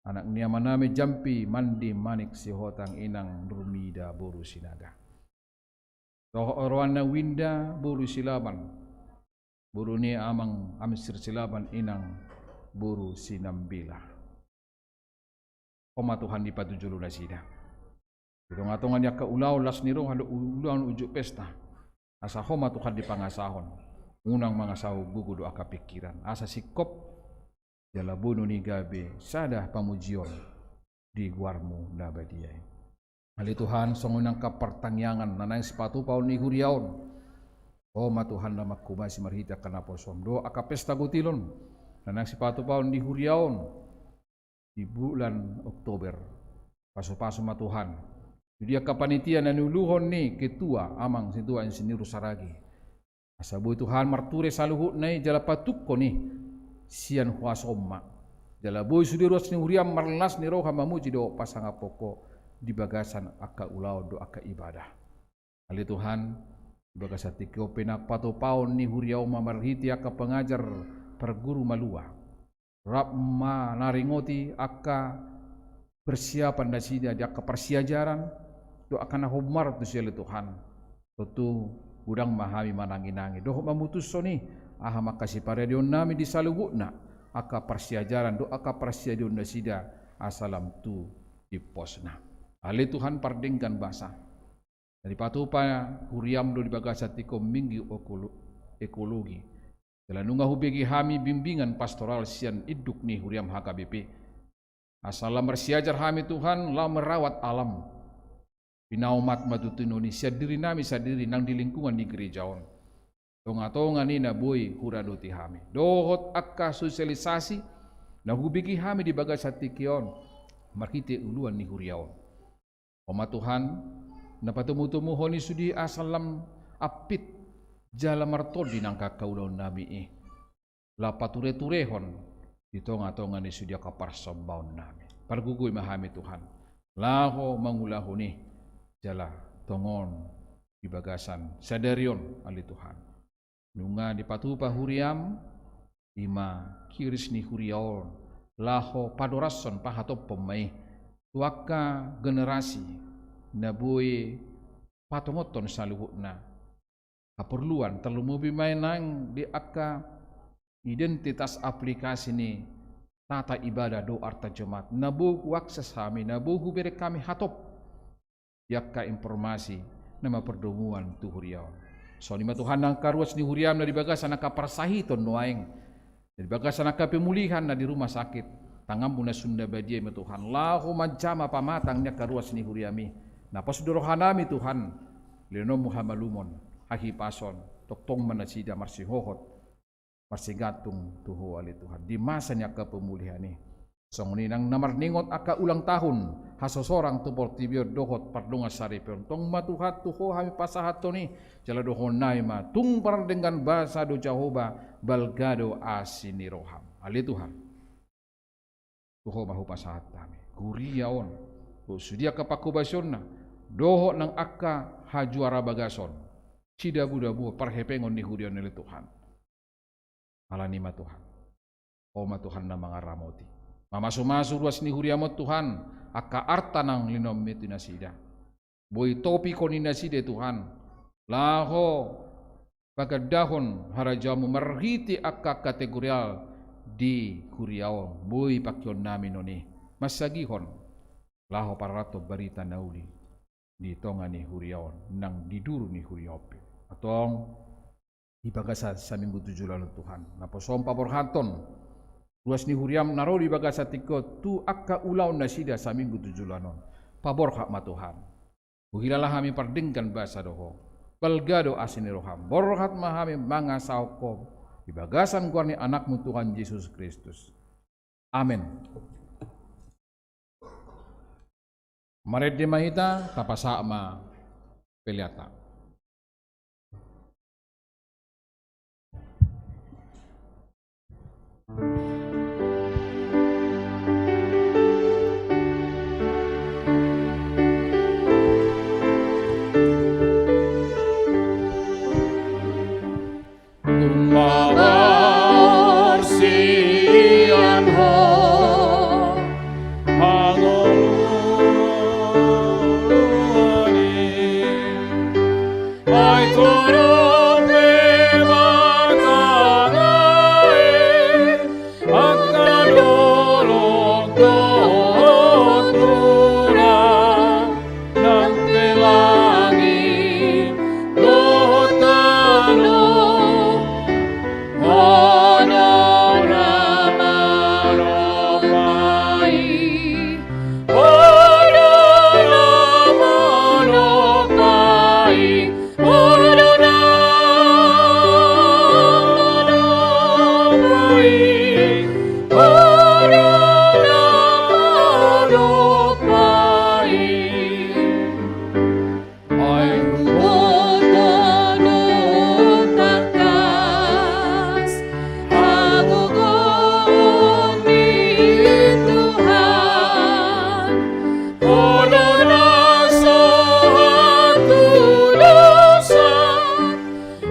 anak ni amanami Jampi Mandi Manik Sihotang, inang Nurmida boru Sinaga, dohot oroanna Winda boru Silaban, boru ni amang Amsir Silaban, inang boru Sinambela. Ho ma Tuhan dipatujolo nasida di tongatonga ni angka ulaon las ni roha dohot ulaon unjuk pesta. Asa Ho ma Tuhan dipangasahon, unang mangasahon gogo dohot angka pingkiran, asa singkop jala boanon i gabe sada pamujion di goarmu na badia i. Ale Tuhan, songon i nang angka partangiangan na naeng sipatupaon ni huria on, Ho ma Tuhan na manghobasi marhite angka naposom dohot angka pesta gotilon na naeng sipatupaon ni huria on di bulan Oktober. Pasupasu ma Tuhan tu di angka panitia na niuluhon ni ketua amang sintua Insinyur Saragi, asa boi Tuhan marture saluhutna i jala patungkon i sian huasom ma, jala boi sude ruas ni huriam marlas ni roha mamuji dohot pasangaphon Ho di bagasan angka ulaon dohot angka ibadah. Ale Tuhan, di bagasan tingki on pe nang patupaon ni huria on ma marhite angka pengajar parguru malua, rap manaringoti angka persiapan nasida di angka parsiajaran dohot angka na hombar tusi, ale Tuhan. Tontu godang ma hami mananginangi dohot mamutushon i aha ma angka siparadeonnami di saluhutna angka parsiajaran dohot angka parsiadeon nasida asa lam tu timposna. Ale Tuhan pardenggan basa, na dipatupa huriam do di bagasan tingki on minggu ekolo-, ekologi. Jala nunga hubege hami bimbingan pastoral sian induk ni huriam H K B P, asa lam marsiajar hami Tuhan, lam merawat alam, pinaomat ma tutu ninna i sian dirinami sandiri nang di lingkungan ni gereja on, tongatonga ni na boi huradoti hami, dohot angka sosialisasi na hubege hami di bagasan tingki on marhite uluan ni huria on. Ho ma Tuhan, na patumutumupon i sude asa lam ampit jala martondi nang angka ulaonnami i, lam patureturehon di tongatonga ni sude angka parsombaonnami. Pargogoi ma hami Tuhan laho mangulahon i jala tongon di bagasan sadari on, ale Tuhan. Nunga dipatupa huriam, i ma kiris ni huria on, laho padorashon pahatophon ma i tu angka generasi na boi patongothon saluhutna haporluan, tarlumobi ma i nang di angka identitas aplikasi ni tata ibadah dohot arta jemaat na boi huakses hami, na boi hubereng hami hatop di angka informasi na mampardomuan tu huria on. Songon i ma Tuhan nang angka ruas ni huriaM na di bagasan angka parsahiton nuaeng, na di bagasan angka pemulihan na di rumah sakit, tanganMu na sun na badia i ma Tuhan laho manjama pamatang ni angka ruas ni huriaMi. Na pos do rohanami Tuhan, lehonon ma hamalumon, hahipason, tongtong ma nasida marsihohot, marsigantung tu Ho ale Tuhan di masa ni angka pemulihan i. Songon i nang na marningot angka ulang tahun hasosorang tu portibi on dohot pardongansaripeon, tong ma Tuhan tu Ho hami pasahathon i, jala dohononnami ma: Tung pardenggan basa do Jahowa, balga do asi ni rohaM. Ale Tuhan, tu Ho ma hupasahat hami huria on, dohot sude angka panghobasionna, dohot nang angka hajuara bagason, sidabudabuhon parhepengon ni huria on ale Tuhan. Alani i ma Tuhan, Ho ma Tuhan na mangaramoti. Mamasumasu ruas ni huriaM on Tuhan, angka arta na linoanMi tu nasida. Boi topihon i nasida Tuhan, laho pagandahon harajaonMu marhite angka kategorial di huria on. Boi pangkeonnami non i mansagihon laho pararathon barita na uli di tonga ni huria on nang di duru ni huria on pe. Antong di bagasan saminggu tu joloan on Tuhan, na pos on paborhathon ruas ni huriaM na ro di bagasan tingki on tu angka ulaon nasida saminggu tu joloan on. Paborhat ma Tuhan, huhilala hami pardenggan basa do Ho, balga do asi ni rohaM. Borhat ma hami mangasahon Ho di bagasan goar ni AnakMu Tuhan Jesus Kristus. Amen. Marende ma hita, tapasahat ma peleanta. Tumawar sian Ho hangoluan i, ai torop Debata nai angka dolok dohot mura nang pe langit dohot tano. Ho do na manompa i, Ho do na manompa i, Ho do na manompa i, Ho do na manompa i. Ai huboto do tangkas hagogoon ni Tuhan, Ho do na so hatulusan,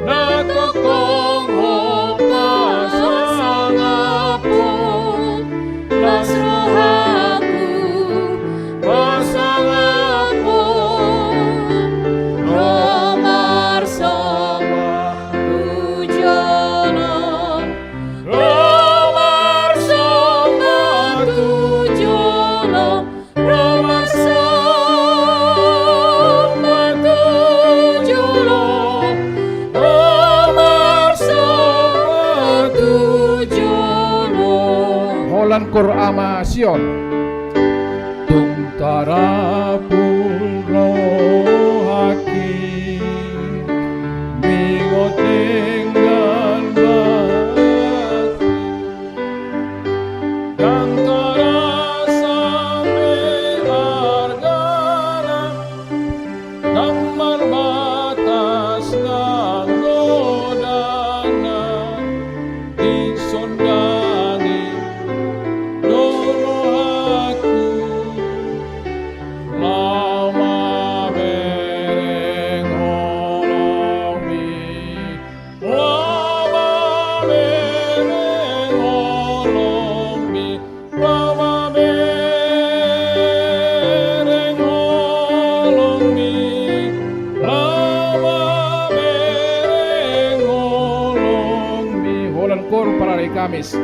na tongtong Ho pasangaphon. Las rohangku pasangaphon, ro marsomba tu jolom, ro marsomba tu jolom, ro marsomba tu jolom, ro marsomba tu jolom. Holan Koor Ama Sion. Tung tarapul rohangki, migot denggan basa. Ndang tarasa be argana, ndang marbatas nang godangna, disondangi do rohangku. Hari Kamis.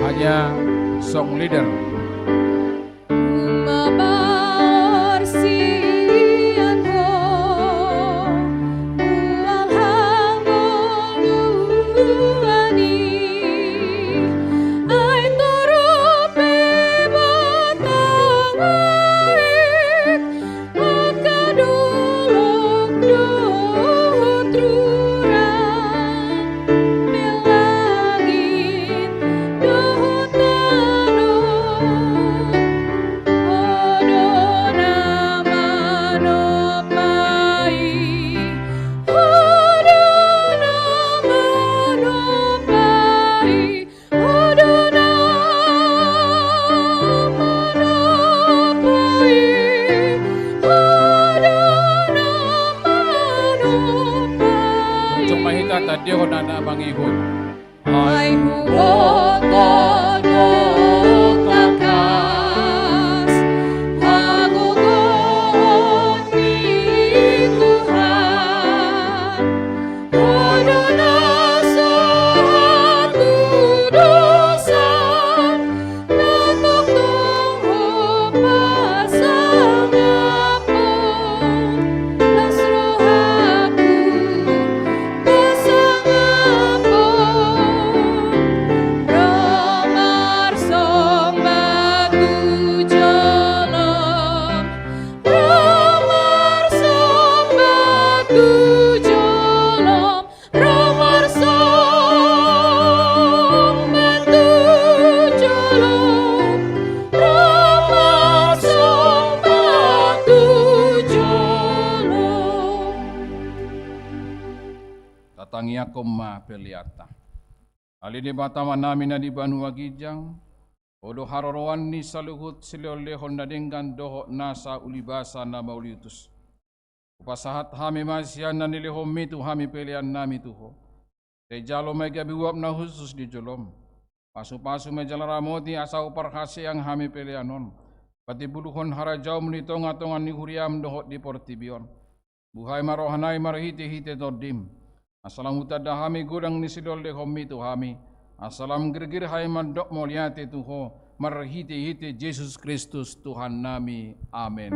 Hanya song leader. Jumpa hita tadi hona na mangihut. Ai huboto do tangkas hagogoon ni Tuhan. Ho do na sahat tu dosa, na tongtong ho pasangaphon. Las rohaku pasangaphon, ro marsomba tu jolom. Ro marsomba tu jolom, ro marsomba tu jolom, ro marsomba tu jolom. Tatangiangkon ma peleanta. Ale Debata Amanami na di banua ginjang, Ho do haroroan ni saluhut silehonlehon na denggan dohot nasa ulibasa na mauliutus. Hupasahat hami ma sian na nilehonmi tu hami peleannami tu Ho. Sai jalo ma i gabe uap na hushus di jolom. Pasupasu ma i jala ramoti asa huparhaseang hami pelean on, patimbulhon harajaonmu di tongatonga ni huriam dohot di portibi on. Buhai ma rohanami marhitehite Tondim, asa lam hutanda hami godang ni silehonlehonmi tu hami, asa lam girgir hami mandok mauliate tu Ho, marhitehite Jesus Kristus Tuhannami. Amen.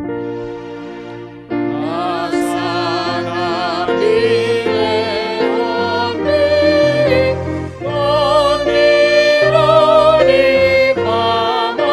Asa na nilehonmi, Tondim, ro di pamatangku.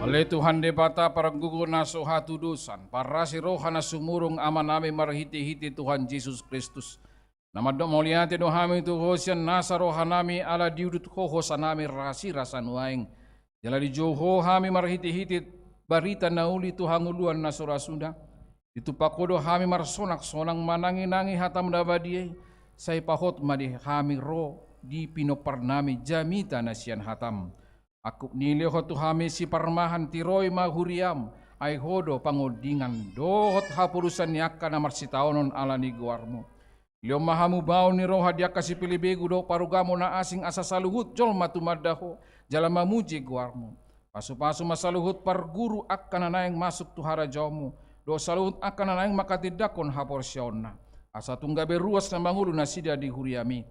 Ale Tuhan Debata pargogo na so hatudosan, parasi roha na sumurung Amanami marhitehite Tuhan Jesus Kristus, na mandok mauliate do hami tu Ho sian nasa rohanami ala diudut Ho hosanami rasirasa nuaeng. Jala dijou Ho hami marhitehite barita na uli tu hangoluan na so ra suda. Ditumpak Ho do hami marsonaksonang mananginangi hataM na badia i, sai pahot ma di hami ro di pinomparnami jamita na sian hataM. Angkup ni i lehon tu hami siparmahan, tiroi ma huriaM, ai Ho do pangondingan dohot haporusan ni angka na marsitaonon ala ni goarMu. Lehon ma hamubaon ni roha di angka sipelebegu dohot parugamo na asing asa saluhut jolma tumanda Ho, jala mamuji goarMu. Pasupasu ma saluhut parguru angka na naeng masuk tu harajaonMu, dohot saluhut angka na naeng manghatindanghon haporseaonna, asa tung gabe ruas na mangolu nasida di huriami.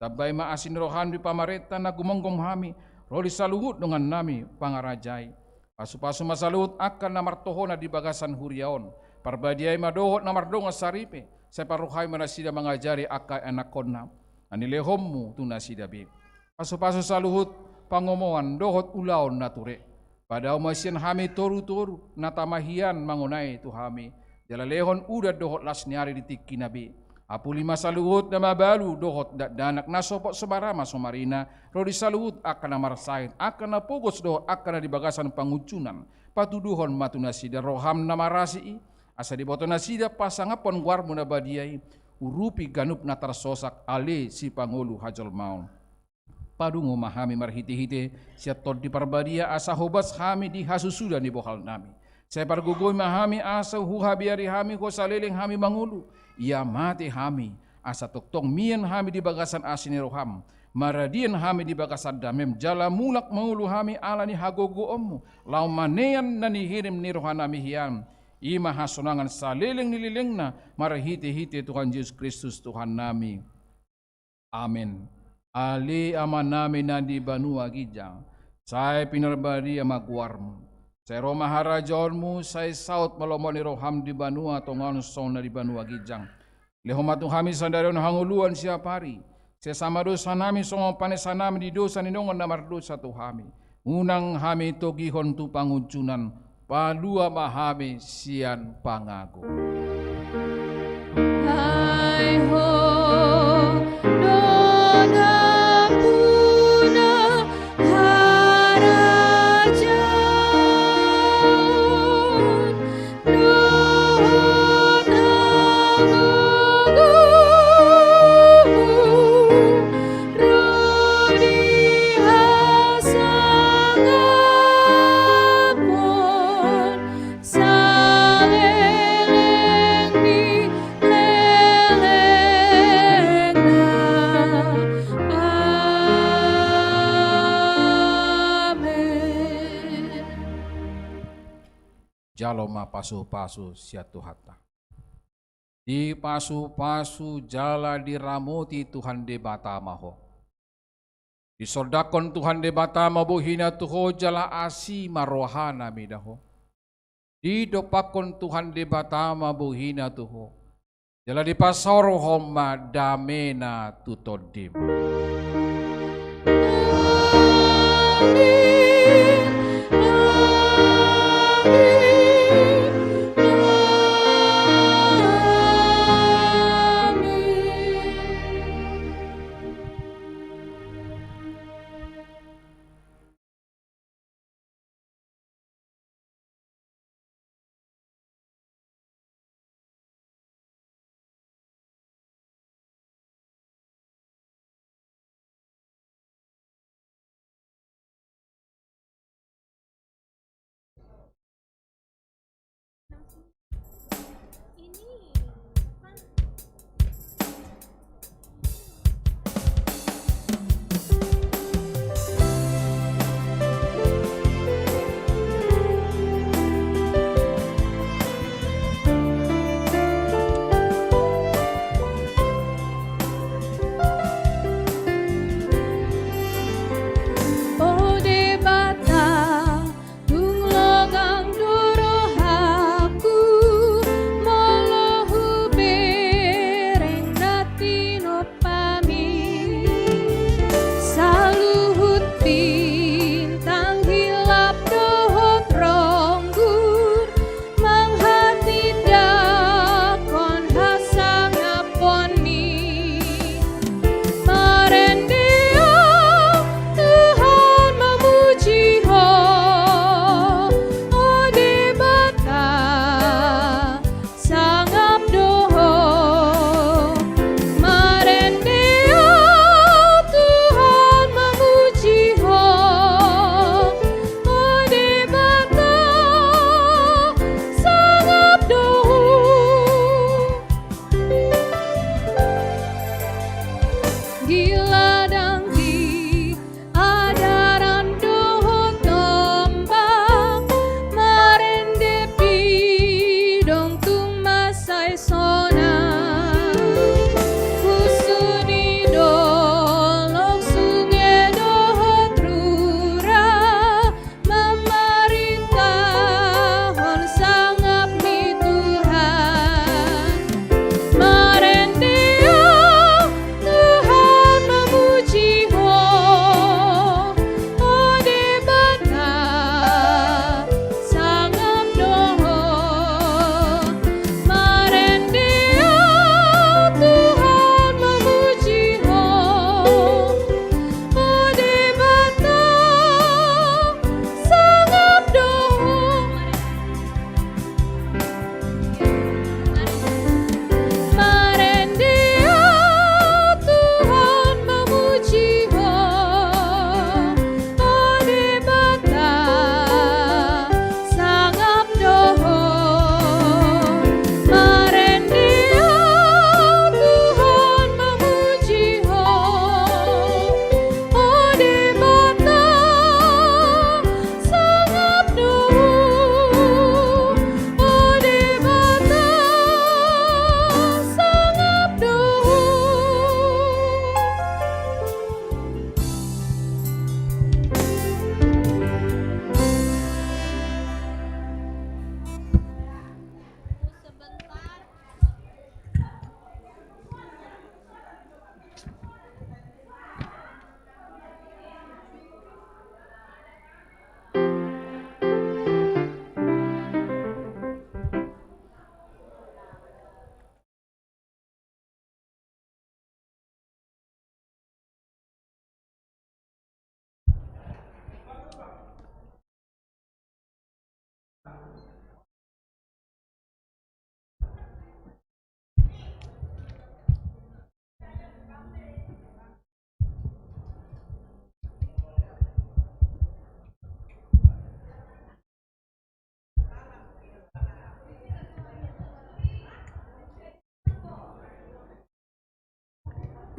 Tambai ma asi ni roham di pamarenta na gumomgom hami, ro di saluhut dongannami pangarajai. Pasupasu ma saluhut angka na martohonan di bagasan huria on. Parbadiai ma dohot na mardongan saripe, sai parrohai ma nasida mangajari angka ianakhonna na nilehonmu tu nasida be. Pasupasu saluhut pangomoan dohot ulaon na ture. Padao ma sian hami torutoru na tama hian mangonai tu hami, jala lehon udan dohot las ni ari di tingkina be. Apuli ma saluhut na mabalu dohot dakdanak na sopot so marama so marina, ro di saluhut angka na marsahit, angka na pogos dohot angka na di bagasan pangunjunan. Patuduhon ma tu nasida roham na marasi i, asa diboto nasida pasangaphon goarmu na badia i, urupi ganup na tarsosak ale sipangolu hajolmaon. Padungo ma hami marhitehite sian Tondi Parbadia, asa hobas hami di hasusuda ni bohalnami. Sai pargogoi ma hami, asa huhabiari hami ho saleleng hami mangolu. Ia mate hami, asa tongtong mian hami di bagasan asi ni roham. Maradian hami di bagasan damem, jala mulak mangolu hami ala ni hagogoonmu, laho manean na nihirim ni rohanami hian. I ma hasonangan saleleng ni lelengna, marhitehite Tuhan Jesus Kristus Tuhannami. Amen. Ale Amanami na di banua ginjang, sai pinarbadia ma goarmu. Sai ro ma harajaonmu, sai saut ma lomo ni roham di banua tonga on songon na di banua ginjang. Lehon ma tu hami sadari on hangoluan siapari. Sesa ma dosanami songon panesanami di dosa ni dongan na mardosa tu hami. Unang hami togihon tu pangunjunan, palua ma hami sian pangago. Ai ho do nampuna harajaon dohot hagogoon ro di hasangaphon saleleng ni lelengna. Amen. Jalo ma pasupasu sian Tuhanta. Dipasupasu jala diramoti Tuhan Debata ma ho. Disondangkon Tuhan Debata ma bohina tu ho jala asi ma rohana mida ho. Didompakkon Tuhan Debata ma bohina tu ho, jala dipasaorhon ma damena tu tondim.